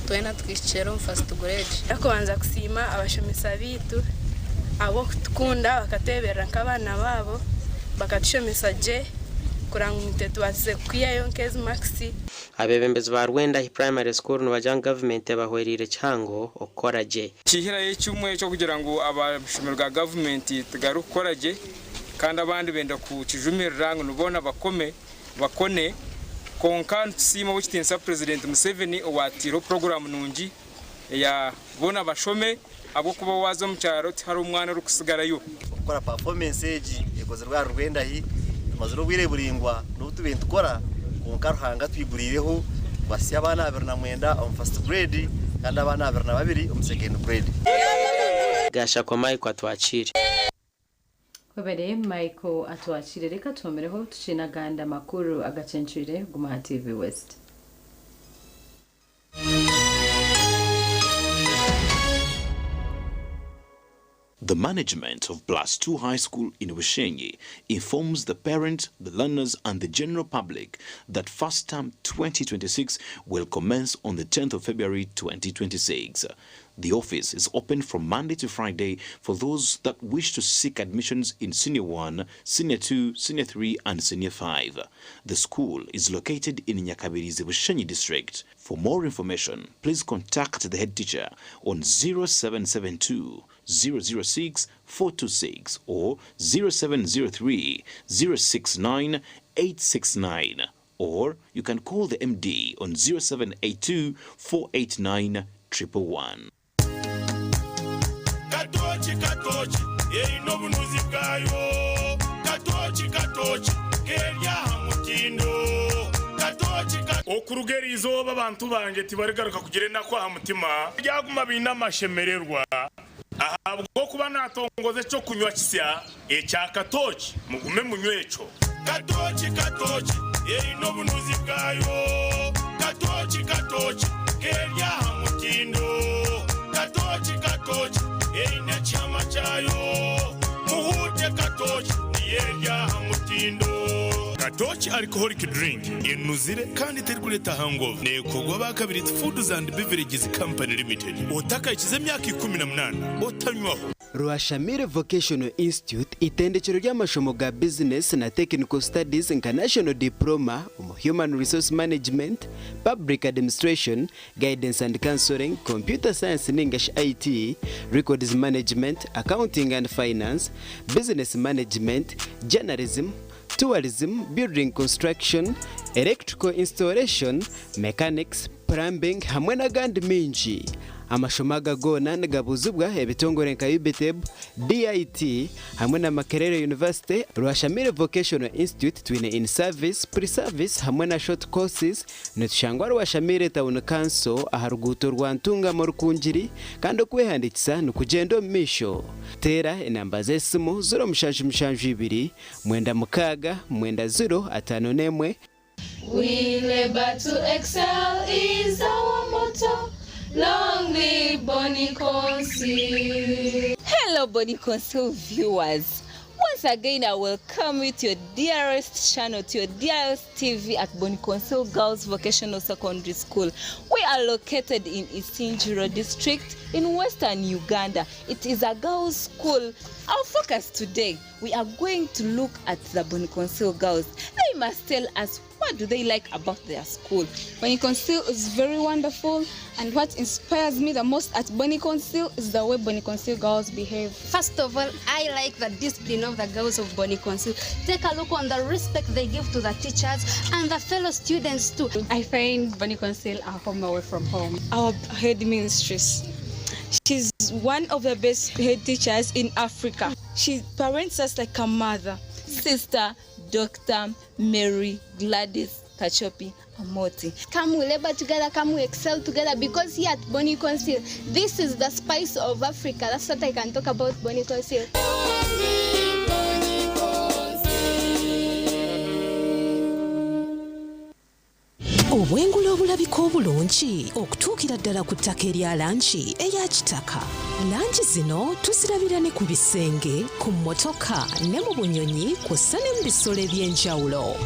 twena tukahikira omu first grade. Kubanza kusiima abashomesa baitu ahabw'okutukunda bakatweberera nk'abaana baabo bakatushomesa gye kureba ngu naitwe tubaasize kwihayo nk'ezi makisi. Abeebembezi ba Rwendahi Primary School nibagira ngu gavumenti ebahwereire kihango okukora gye. Kihirayo ekimwe eky'okugira ngu amashomero ga gavumenti tigarikukora gye kandi abandi benda kukijumirira ngu niboona bakome bakone kwonka nitusiima ow'ekitiinisa Purezidenti Museveni owaataireho puroguraamu nungi eya boona bashome ahabw'okuba waaza omu kyaro tihariho mwana orikusigarayo. Okukora performance egi ekozirwe ahari Rwendahi tumazire obwire buraingwa n'obu tubaire nitukora kwonka Ruhanga atwiguriireho twasya abaana 29 omu first grade kandi abaana 22 omu second grade. Gashakwa Michael Atwakire. Webare Michael Atwakire reka tuhomereho tukiine agandi amakuru agacencwire guma aha TV West. The management of Plus 2 High School in Bushenyi informs the parents, the learners, and the general public that first term 2026 will commence on the 10th of February 2026. The office is open from Monday to Friday for those that wish to seek admissions in Senior 1, Senior 2, Senior 3, and Senior 5. The school is located in Nyakabirizi Bushenyi district. For more information, please contact the head teacher on 0772 006 426 or 0703 069 869 or you can call the MD on 0782 489 111. Katooki katooki eine obunuzi bwayo Katooki katooki k'eri aha mutindo Katooki ka. Okuruga eri izooba abantu bangye tibarigaruka kugira enaku aha mutima, baryaguma baine amashemererwa. Ahabw'okuba naatongoza eky'okunywa kisya ekya katooki, mugume munywe ekyo. Katooki, katooki, eine obunuzi bwayo. Katooki, katooki, k'eri aha mutindo. Katooki, katooki, eine ekihama kyayo. Muhuute katooki, niyo eri aha mutindo. Katooki Alcoholic Drink enuzire kandi terikureeta hangover. Neekorwa aba Kabiriiti Foods and Beverages Company Limited. Otakahikize emyaka 18 otanywaho. Rwashamire Vocational Institute itendekero ry'amashomo ga bizinesi na Technical Studies nka National Diploma omu Human Resource Management, Public Administration, Guidance and Counselling, Computer Science ningashi IT, Records Management, Accounting and Finance, Business Management, Journalism, Tourism, Building Construction, Electrical Installation, Mechanics, Plumbing hamwe n'agandi maingi. Amashomo aga goona nigabuuzibwa ebitongore nka UBITEB, DIT hamwe na Makerere University, Rwashamire Vocational Institute twine in service, pre service hamwe na short courses. Nitushangwa Rwashamire Town Council aha ruguuto rwa Ntungamo Rukungiri kandi okwehandiikisa nikugyenda omu maisho. Teera enamba z'esimu 0772 96 90 51. We labour to excel is our motto, long live Bonny Council. Hello Bonny Council viewers. Once again, I welcome you to your dearest channel, to your dearest TV at Bonny Council Girls Vocational Secondary School. We are located in Isingiro District in Western Uganda. It is a girls' school. Our focus today, we are going to look at the Bonny Council girls. They must tell us what do they like about their school. Bonny Council is very wonderful, and what inspires me the most at Bonny Council is the way Bonny Council girls behave. First of all, I like the discipline of the girls of Bonny Council. Take a look on the respect they give to the teachers and the fellow students too. I find Bonny Council a home away from home. Our head mistress, she's one of the best head teachers in Africa. She parents us like a mother. Sister Dr. Mary Gladys Kachopi Amoti. Come we labor together, come we excel together, because here at Bonny Council, this is the spice of Africa. That's what I can talk about Bonny Council. Obwengula obulabika obulungi okutuukira ddala ku ttaka erya langi eya kitaka. Langi zino tuzirabira ne ku bisenge, ku mmotoka ne mu bunyonyi kw'ossa ne mu bisolo eby'enjawulo.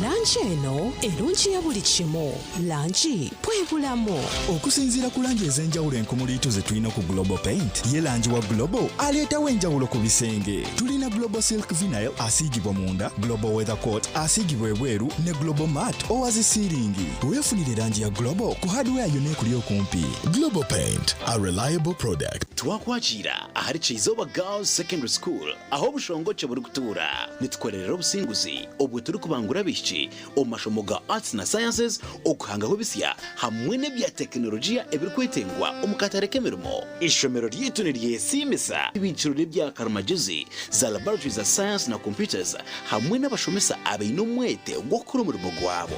Langi eno erungiya buli kimu. Langi bwe bulamu. Okusinziira ku langi ez'enjawulo enkumuliitu ze tulina ku Global Paint, ye langi wa Global aleetawo enjawulo ku bisenge. Tulina Global Silk Vinyl asiigibwa munda, Global Weather Coat asiigibwa ebweru ne Global Matte owa zi siiringi. Weefunire langi ya Global ku hardware yonna ekuli okumpi. Global Paint, a reliable product. Twakwakiira ahari Kyizooba Girls Secondary School ahu obushongokye burikutuura. Nitukorerera obusinguzi obwo turikubangura abaishiki omu mashomo ga Arts na Sciences, okuhangaho ebisya hamwe n'ebya tekinologiya ebirikwetengwa omu katare k'emirimo. Eishomero ryaitu niryesiimisa ibiikiro ry'ebya karimagyezi, za laboratory za Science na Computers hamwe n'abashomesa abaine omwete gw'okukora omurimo gwabo.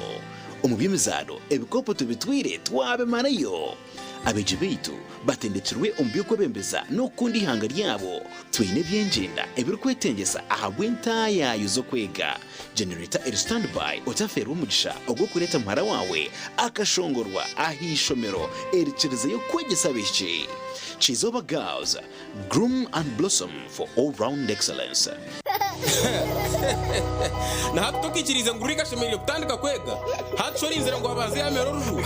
Omu by'emizaano, ebikopo tubitwire twabimarayo. Abeegi baitu batendekirwe omu by'okwebembeza n'okukunda eihanga ryabo. Twine eby'engyenda ebirikwetengyesa ahabw'entaayaayo z'okwega. Genereta eri standby otafeerwa omugisha ogw'okureeta muhara waawe akashongorwa aha ishomero erikirizeyo kwegyesa abaishiki. Kizooba Girls, groom and blossom for all round excellence. Na hati tokaikiriize ngu Rick ashemereire kutandika kwega? Hati shi orinzire ngu abanze yaamera oruju?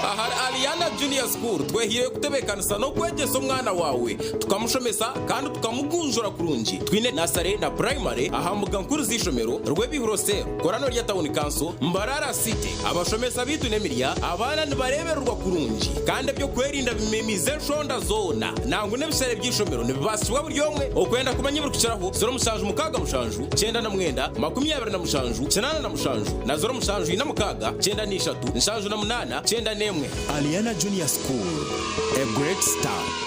Ahari Aliana Junior School twehaireyo kutebeekanisa n'okwegyesa omwana waawe, tukamushomesa kandi tukamugunjura kurungi. Twine nasare na purayimare aha mbuga nkuru z'eishomero, Rwebihuro Cell, Korano rya Town Council, Mbarara City. Abashomesa baitu n'emirya, abaana nibareebererwa kurungi kandi eby'okwerinda bimemiize enshonda zoona. Nangwa n'ebishare by'eishomero nibibaasibwa buri omwe. Okwenda kumanya ebirikukiraho, 0767 99 27 87 na 0746 93 78 91. Aliana Junior School, a great start.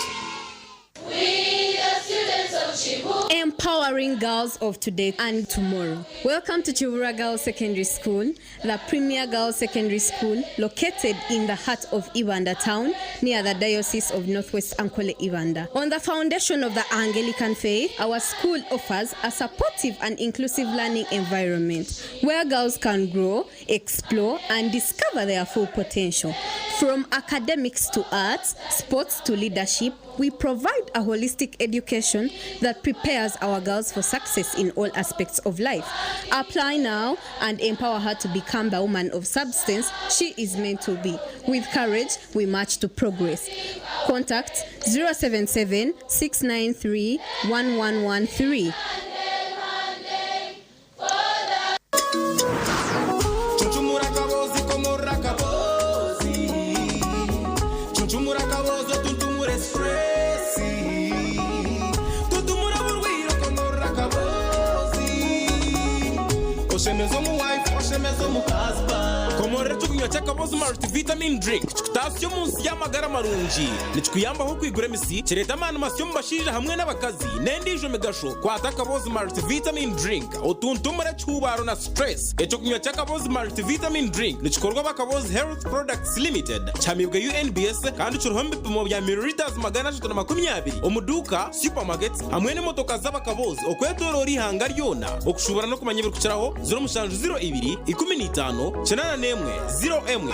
We the students of Chibu. Empowering girls of today and tomorrow. Welcome to Kiwura Girls Secondary School, the premier girls secondary school located in the heart of Ibanda town near the Diocese of Northwest Ankole Ibanda. On the foundation of the Anglican faith, our school offers a supportive and inclusive learning environment where girls can grow, explore, and discover their full potential. From academics to arts, sports to leadership, we provide a holistic education that prepares our girls for success in all aspects of life. Apply now and empower her to become the woman of substance she is meant to be. With courage, we march to progress. Contact 077 693 1113. Cuncumura akabozi komorora akabozi Cuncumura akabozi otuntumure stress Tutumura burwiro komorora akabozi Oshemeza omu wife oshemeza omu husband Komorora ekyokunywa ky'akabozi multivitamin drink kikutaasya omu nsi y'amagara marungi nikikuyambaho kwigura emisi kireeta amaani masya omu bashaija hamwe n'abakazi n'endiijo migasho kwata akabozi multivitamin drink otuntumure ekihubaaro na stress ekyokunywa ky'akabozi multivitamin drink nikikorwa abakabozi health products limited kihamibwe unbs kandi kiriho omu bipimo bya milliliters 320 omu duuka supermarkets hamwe n'emotoka z'abakabozi okwetooroora ihanga ryona okushuubura n'okumanya ebirikukiraho 0702 15 81 01.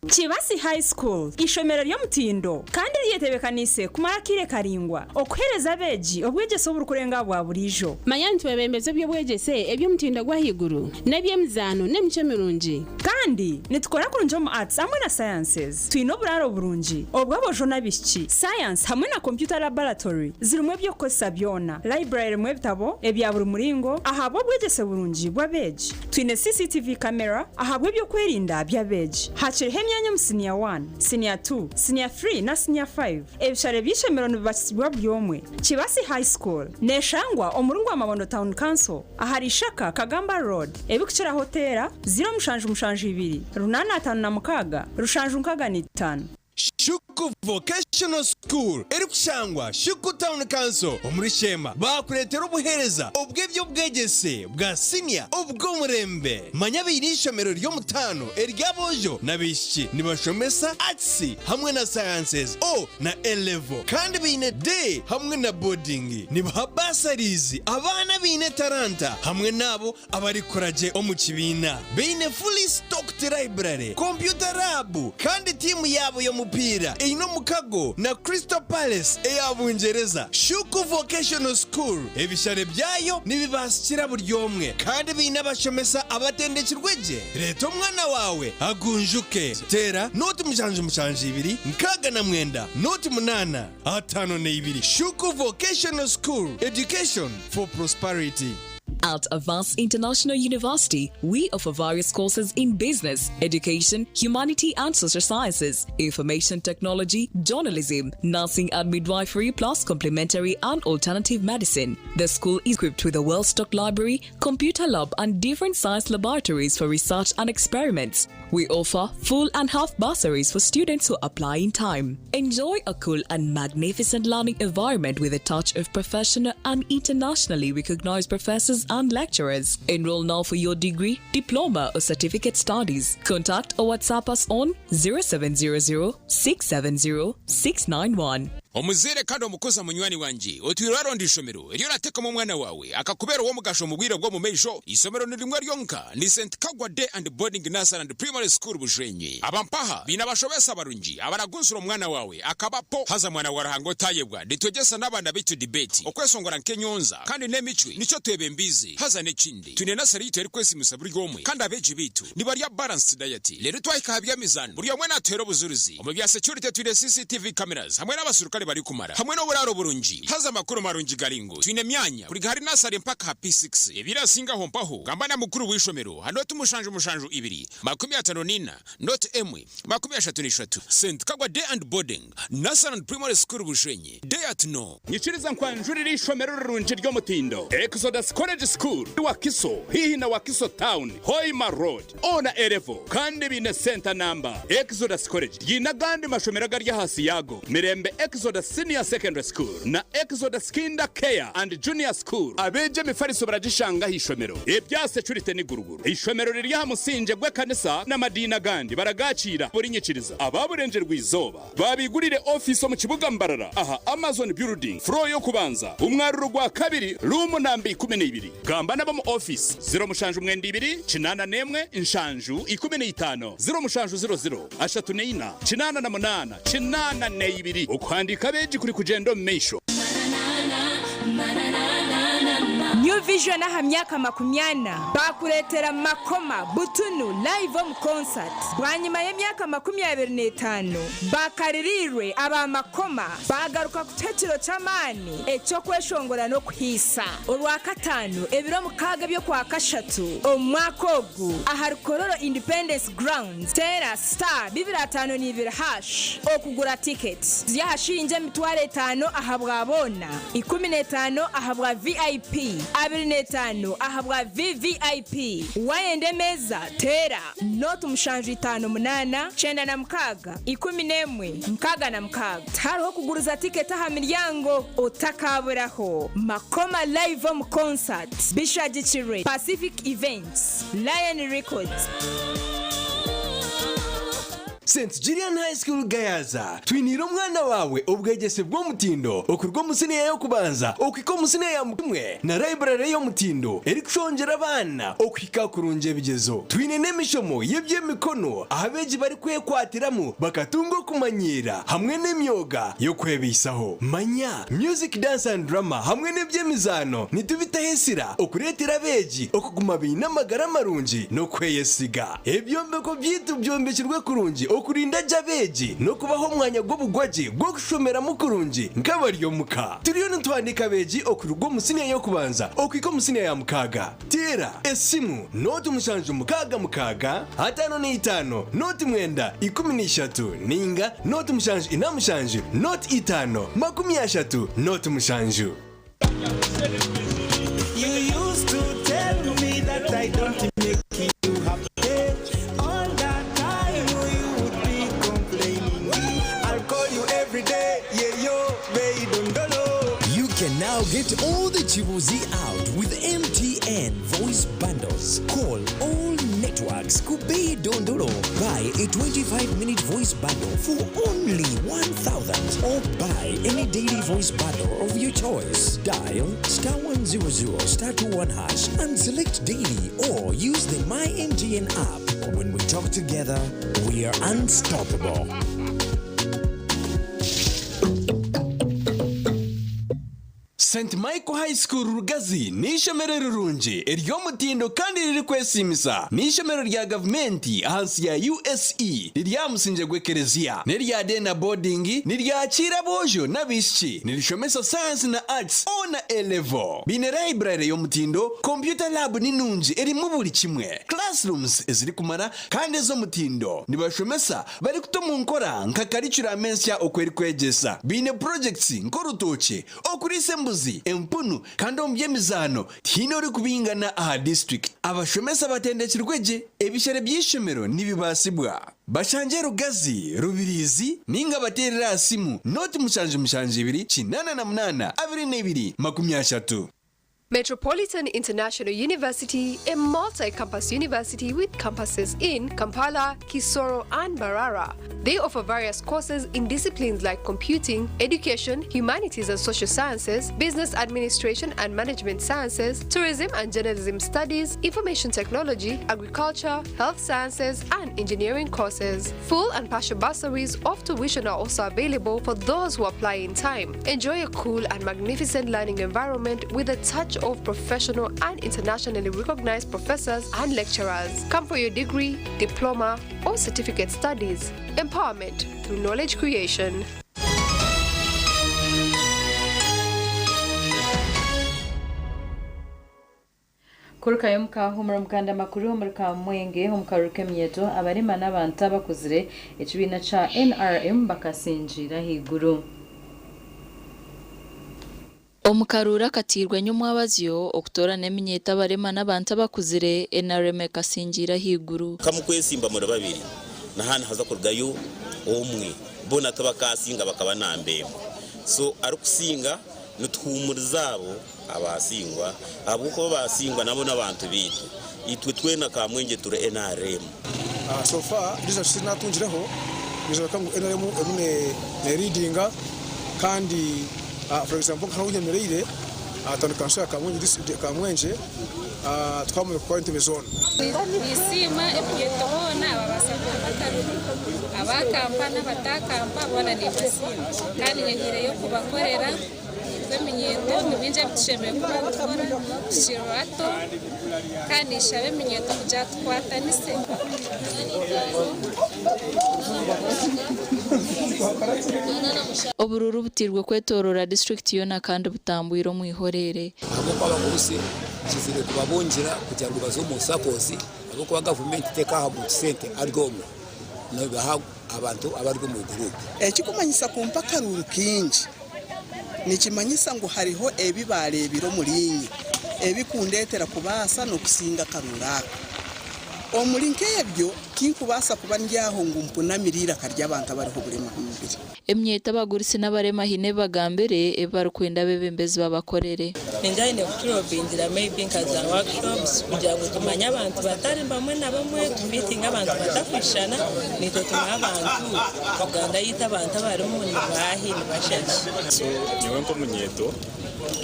Kibasi High School, ishomero ry'omutindo kandi ryetebekaniise kumara akaire karaingwa okuheereza abeegi obwegyese oburikurenga aha bwa buriijo. Manya nitwebembeza eby'obwegyese eby'omutindo gw'ahaiguru n'eby'emizaano n'emicwe mirungi. Kandi nitukora kurungi omu Arts hamwe na Sciences. Twine oburaaro burungi obw'aboojo n'abaishiki. Science hamwe na Computer Laboratory zirimu eby'okukozesa byona. Library erimu ebitabo ebya buri muringo ahabw'obwegyese burungi bw'abeegi. Twine CCTV camera ahabw'eby'okwerinda by'abeegi. Hakiriho emyanya omu siniya wani, siniya tu, siniya thuri na siniya fayivu. Ebishare by'eishomero nibibasibwa buri omwe. Kibasi High School neeshangwa omuri Ngwamabondo Town Council ahari Ishaka Kagamba Road. Ebirikukiraho teera 0772 856 765. Shuku Vocational School erikushangwa Shuku Town Council omuri Sheema baakureetera obuheereza obw'eby'obwegyese bwa siniya obw'omurembe. Manya baine eishomero ry'omutaano ery'aboojo n'abaishiki nibashomesa Arts hamwe na Sciences O na A Level kandi baine Day hamwe na Boarding. Nibaha bursaries abaana abaine etaranta hamwe n'abo abarikukora gye omu kibiina. Baine fully stocked library, computer lab kandi tiimu yaabo y'omupiira eine omukago na Crystal Palace eya Bungyereza. Shuku Vocational School ebishare byayo nibibaasikira buri omwe kandi baine abashomesa abatendekirwe gye. Reeta omwana waawe agunjuke. Teera 077 69 08 52. Shuku Vocational School, education for prosperity. At Avance International University, we offer various courses in business, education, humanity and social sciences, information technology, journalism, nursing and midwifery, plus complementary and alternative medicine. The school is equipped with a well stocked library, computer lab, and different science laboratories for research and experiments. We offer full and half bursaries for students who apply in time. Enjoy a cool and magnificent learning environment with a touch of professional and internationally recognized professors and lecturers. Enroll now for your degree, diploma, or certificate studies. Contact or WhatsApp us on 0700 670 691. Omuzaire kandi omukuza munywani wangye, otwire waronda ishomero eri orateekamu omwana waawe akakubeera ow'omugasho omu bwire bw'omumaisho? Eishomero ni rimwe ryonka, ni St. Kagwa Day and Boarding Nursery and Primary School Bushenyi. Aba mpaha baine abashomesa barungi abaragunsura omwana waawe akaba po. Haza mwana wa Ruhanga otayebwa, nitwegyesa n'abaana baitu debate, okweshongora nk'enyonza kandi n'emicwe nikyo twebembiize. Haza n'ekindi, twine nursery yaitu erikwesiimisa buri omwe kandi abeegi baitu nibarya balanced diet. Reero twahika aha by'emizaano buri omwe natuheera obujurizi. Omu bya securite twine CCTV cameras hamwe n'abaserukare barikumara hamwe n'oburaaro burungi. Haza amakuru marungi gari ngu twine emyanya kuruga ahari nursery mpaka aha P6. Ebirasingaho mpaho gamba na mukuru w'eishomero aha nooti 7 7 2 54 0 1 33. St Kagwa Day and Boarding, Nursery and Primary School Bushenyi. Day at no. Nyikiriza nkwanjurire ishomero rirungi ry'omutindo Exodus College School Wakiso hihi na Wakiso Town Hoima Road O na A Level kandi biine center number Exodus College ryine agandi mashomero agari ahansi yaago Mirembe Exodus. Exodus Senior Secondary School na Exodus Kinder Care and Junior School. Abeegi emifariso baragishanga aha ishomero. Ebya securite ni guruguru. Eishomero riri aha musingye gw'ekanisa n'amadiini agandi baragaakiira buri nyikiriza. Aba Burengyerwa-izooba baabigurire ofiisi omu kibuga Mbarara aha Amazon Building, floor y'okubanza, omwaruro gwa kabiri, ruumu namba 12. Gamba n'ab'omu ofiisi, 072 81 7 15, 0700 34 88 82. Okuhandiika abeegi kuri kugyenda omu maisho. New Vision aha myaka makumyana baakureetera Makoma butunu live omu concert bwanyima y'emyaka 25 bakaririirwe aba Makoma baagaruka kutuha ekiro ky'amaani eky'okweshongora n'okuhiisa Orwakataano ebiro mukaaga eby'Okwakashatu omu mwaka ogu ahari Kololo Independence Grounds teera star bibiri ataano n'ibiri hash okugura tiketi ziri aha shiringi 5000 ahabwa boona, 15 ahabwa VIP, 25 ahabwa VVIP. Waayenda emeeza teera nooti mushanju itaano munaana kyenda na mukaaga 11 66. Tihariho kuguriza tiketi aha miryango. Otakaaburaho! Makoma Live omu Concert bishagikirwe Pacific Events, Lion Records. St Julian High School Gayaza, Twiniire omwana waawe obwegyese bw'omutindo okuruga omu siniya y'okubanza okuhika omu siniya ya mukaaga na library y'omutindo erikushongyera abaana okuhika kurungi ebigyezo. Twine n'emishomo y'eby'emikono ahu abeegi barikwekwatiramu bakatunga okumanyiira hamwe n'emyoga y'okwebaisaho. Manya Music, Dance and Drama hamwe n'eby'emizaano nitubitaho esira okureetera abeegi okuguma baine amagara marungi n'okweyesiga. Ebyombeko byaitu byombekirwe kurungi okurinda gye abeegi n'okubaha omwanya gw'obugwagye gw'okushomeramu kurungi nk'abari omuka. Turiyo nituhandiika abeegi okuruga omu siniya y'okubanza okuhika omu siniya ya mukaaga. Teera esimu nooti 766 55 nooti 9 13 ninga nooti 747 nooti 5 30 nooti 7. You used to tell me that I don't make you happy. All that time you would be complaining. I'll call you every day, yeah yo, baby dondolo. You can now get all the Chibuzi out with MTN voice bundles. Call all networks Kubei Dondolo. Buy a 25 minute voice bundle for only 1000 or buy any daily voice bundle of your choice. Dial star 100 star 21 hash and select daily or use the My MTN app. When we talk together, we are unstoppable. St Michael High School Rugazi n'eishomero rirungi ery'omutindo kandi ririkwesiimisa. N'eishomero rya gavumenti ahansi ya USE riri aha musingye gw'ekereziya. N'erya day na boarding, niryakiira aboojo n'abaishiki. Nirishomesa Science na Arts O na A level. Baine library y'omutindo, computer lab ni nungi erimu buri kimwe, classrooms ezirikumara kandi ez'omutindo. Nibashomesa barikuta omu nkora nka curriculum ensya oku erikwegyesa. Baine projects nk'orutookye, okuriisa embuzi, empunu kandi omu by'emizaano tihaine orikubingana aha disiturikiti. Abashomesa batendekirwe gye, ebishere by'eishomero nibibaasibwa. Bashangye Rugazi, Rubirizi ninga bateerere aha simu nooti 772 88 22 30. Metropolitan International University, a multi campus university with campuses in Kampala, Kisoro, and Mbarara. They offer various courses in disciplines like computing, education, humanities and social sciences, business administration and management sciences, tourism and journalism studies, information technology, agriculture, health sciences, and engineering courses. Full and partial bursaries of tuition are also available for those who apply in time. Enjoy a cool and magnificent learning environment with a touch of professional and internationally recognized professors and lecturers. Come for your degree, diploma, or certificate studies. Empowerment through knowledge creation. Kurukayo omukahuumura omukanda makuru omuri Kamwenge omu karuru k'eminyeeto abarema n'abantu abakuzire ekibiina kya NRM bakasingiira ahaiguru. Omu karuuru akatiirwe nyomwabazyo okutoorana eminyeeto abarema n'abantu abakuzire, NRM ekasingiira ahaiguru. Ka mukwesimba muri babiri, na haanu haza kurugayo omwe, boona tibakaasinga bakaba namba emwe. So arikusinga nituhuumuriza abo abaasingwa ahabw'okuba abaasingwa nabo n'abantu baitu. Itwe twena Kamwengye turi NRM. So far results ezinatungireho nizoreka ngu nrm erimu ne leadinga kandi for example nka ahu nyemereire aha town council ya Kamwengye twamanya kukora entebe zoona. Ninsiima eminyeeto boona ababaasa kumpa akaruru, abaakampa n'abataakampa boona nimbasiima. Kandi nyehiireyo kubakorera. Itwe eminyeeto ni bingi ebi tushemereire kuba nitukora tukiri bato kandi ninshaba eminyeeto kugira tukwatanise. Oburuuru butairwe kwetoorora disiturikiti yoona kandi butambwire omu ihoreere. Ahabw'okuba abagurusi kizire kubabungira kugira ngu baze omu SACCOS ahabw'okuba gavumenti tekaha muntu sente ari omwe, nebaha abantu abari omu guruupu. Ekikumanyisa kumpa akaruuru kaingi nikimanyisa ngu hariho ebi baareebire omuriinye ebikundeetera kubaasa n'okusinga akaruuru aka. Omuri nk'ebyo, tinkubaasa kuba ndi aho ngu mpunamire eiraka ry'abantu abariho oburema aha mubiri. Eminyeeto abagurusi n'abarema haine ebi bagambire ebi barikwenda abeebembezi babakorere. Ningira aine kuturobingira maybe nka za workshops kugira ngu tumanye abantu batari bamwe na bamwe, tumiitinge abantu batakushushana, naitwe tumanye abantu, Uganda yaitu abantu abarimu ni baahi, ni bashaki. So nyowe nk'omunyeeto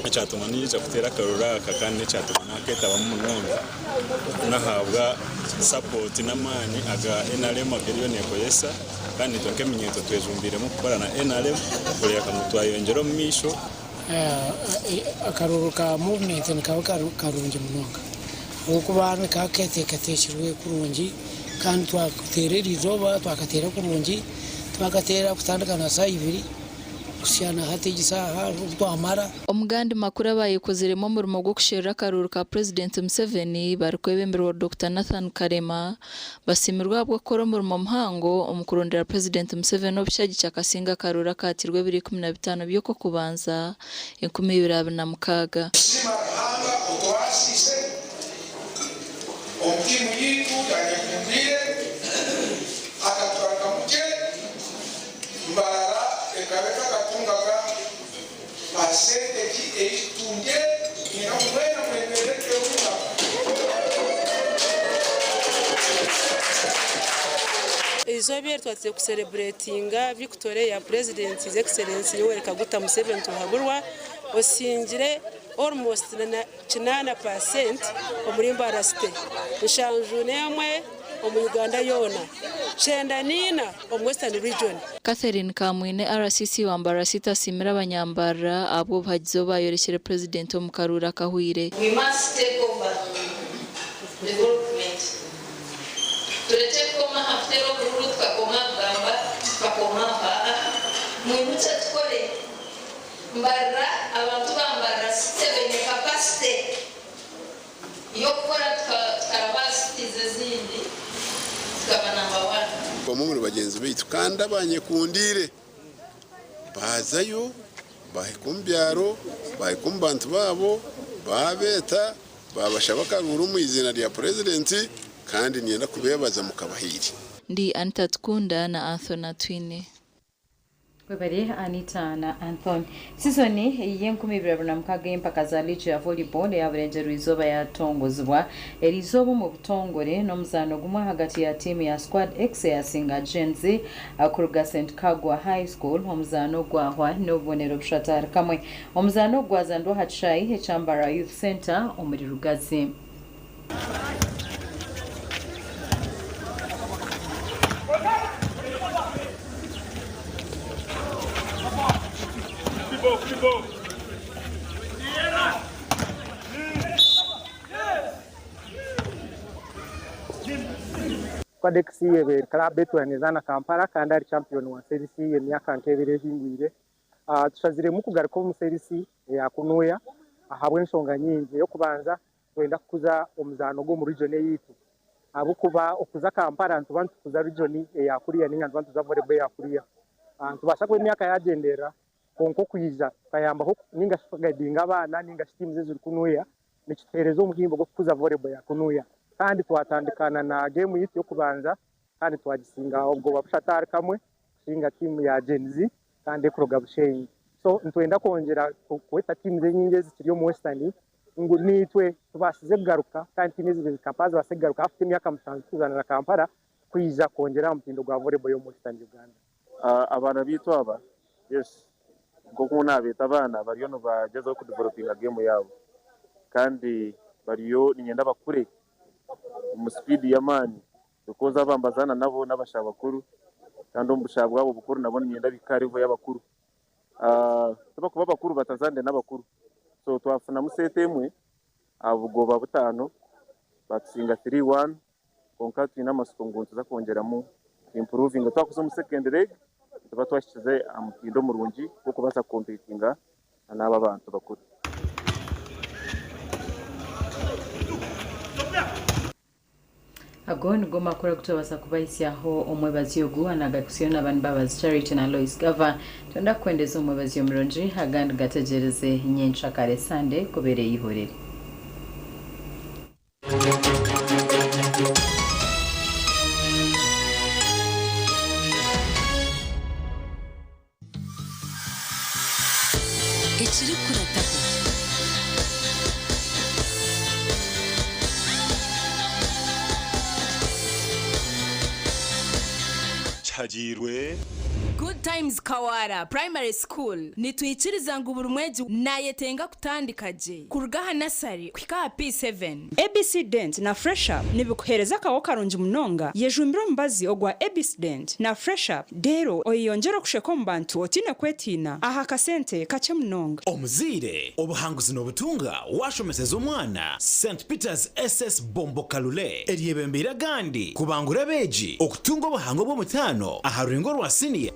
ekyatuma niinyija kuteera akaruru aka kandi n'ekyatuma naaketabamu munonga n'ahabwa sapooti n'amaani aga NRM agu eriyo neekozesa kandi naitwe nk'eminyeeto twejumbiiremu kukora na NRM kureebeka ngu twayeyongyera omu maisho. Akaruuru ka muvumenti nikaba karungi munonga ahabw'okuba nikaba keteekateekirwe kurungi kandi twateera eriizooba twakateera kurungi, twakateera kutandika na saaha ibiri kuhitsya na hati egi saaha obu twamara. Omu gandi makuru abaayekoziremu omurimo gw'okusherura akaruuru ka Purezidenti Museveni barikwebemberwa Dokita Nathan Kalema basiimirwe ahabw'okukora omurimo muhango omu kurondera Purezidenti Museveni obushagiki akasinga akaruuru akaatirwe ebiro 15 by'Okwokubanza 2026. Tusiima Ruhanga otubaasiise omu tiimu yaitu ya Nyekundiire akatugarukamu gye. Mbarara ekaba etakatungaga pasentegi ei tutungire, niinyenda ngu mwena mwemerere tuteere omu ngaro. Eizooba eri twatizire kusereburetinga victory ya President His Excellency Yoweri Kaguta Museveni Tuhaburwa osingire almost na 8% omuri Mbarara City, 71 omu Uganda yoona, 94 omu Western Region. Catherine Kamwine, RCC wa Mbarara City asiimire abanyambarara ahabw'obuhagizi obu baayorekire Purezidenti omu karuuru akahweire. We must take over development. Turekye kukoma aha kuteera oburuuru tukakoma aha kugamba tukakoma aho aa mwimukye tukore. Mbarara abantu ba Mbarara City baine capacity y'okukora tukaraba aha cities ezindi tukaba number one. Bamwe omuri bagyenzi baitu kandi abanyekundiire baazayo baahika omu byaro, baahika omu bantu baabo, baabeeta, baabashaba akaruuru omu iziina rya Purezidenti kandi niinyenda kubeebaza mukabahaire. Ndi Anita Tukunda na Anthony Atwine. Webare Anita na Anthony. Sizoni y'e2026 y'empaka za liigi ya Volleyball eya Burengyerwa-izooba yatongozibwa eriizooba omu butongore n'omuzaano gumwe ahagati ya tiimu ya Squad X eyasinga Gen-Z kuruga St Kagwa High School. Omuzaano gwahwa n'obubonero bushatu ahari kamwe. Omuzaano ogu gwazanirwa aha kishaayi ekya Mbarara Youth Centre omuri Rugazi. Squad X ebaire club etwire nezaana Kampala kandi ari champion wa Serie C emyaka nk'ebiri ehingwire. Tushaziremu kugaruka omu Serie C eya kunuya ahabw'enshonga nyingi. Ey'okubanza nitwenda kukuza omuzaano gw'omu region eyaitu ahabw'okuba okuza Kampala nituba nitukuza region eya kuriya ninga nituba nituza volleyball eya kuriya. Nitubaasa kuba emyaka yagyenderera kwonka okwija tukayambaho ninga shi tukaguidinga abaana ninga shi teams eziri kunuya nikituheereza omuhimbo gw'okukuza volleyball ya kunuya. Kandi twatandikana na game yaitu y'okubanza kandi twagisinga obwoba bushatu ahari kamwe kusinga tiimu ya Gen-Z kandi erikuruga Bushenyi. So nitwenda kwongyera kweta teams enyingi ezikiri omu Western ngu naitwe tubaasize kugaruka kandi tiimu eziri Kampala zibaase kugaruka after emyaka mushanju tukuzaanira Kampala kwija kwongyera aha mutindo gwa volleyball y'omu Western Uganda. Abaana baitu aba, yes, nk'oku naabeeta abaana bariyo nibagyezaho kudevelopinga geemu yaabo kandi bariyo niinyenda bakure omu sipiidi y'amaani because aba mbazaana nabo n'abashaho bakuru kandi omu bushaho bwabo bukuru nabo niinyenda bahike aha level y'abakuru. Tibakuba bakuru batazaanire n'abakuru so twafunamu seeti emwe aha bugoba butaano baatusinga 3-1 kwonka twine amatsiko ngu nituza kwongyeramu tu improvinge. Twakuza omu second leg nituba twahikize aha mutindo murungi gw'okubaasa kukompitinga n'aba abantu bakuru. Ago nigo makuru agu turabaasa kubahisyaho omwebazyo ogu anagakusiyo na Mbabazi Charity na Lois Gava. Twenda kukwendeza omwebazyo murungi agandi gategyereze nyenkyakare Sande kubeera eihurire. Ekirikurataho. Kihagiirwe. Good Times Kawara Primary School nitwikiriza ngu buri mwegi nayetenga kutandika gye kuruga aha nasari kuhika aha P7. ABC Dent na Fresh Up nibikuheereza akaho karungi munonga. Yejumbire omubazi ogwa ABC Dent na Fresh Up reero oyeyongyere okusheka omu bantu otaine kwetiina aha kasente kakye munonga. Omuzaire, obuhanguzi nobutunga washomeseza omwana St Peters SS Bombo Kalule eryebembeire agandi kubangura abeegi okutunga obuhango bw'omutaano aha rurengo rwa siniya.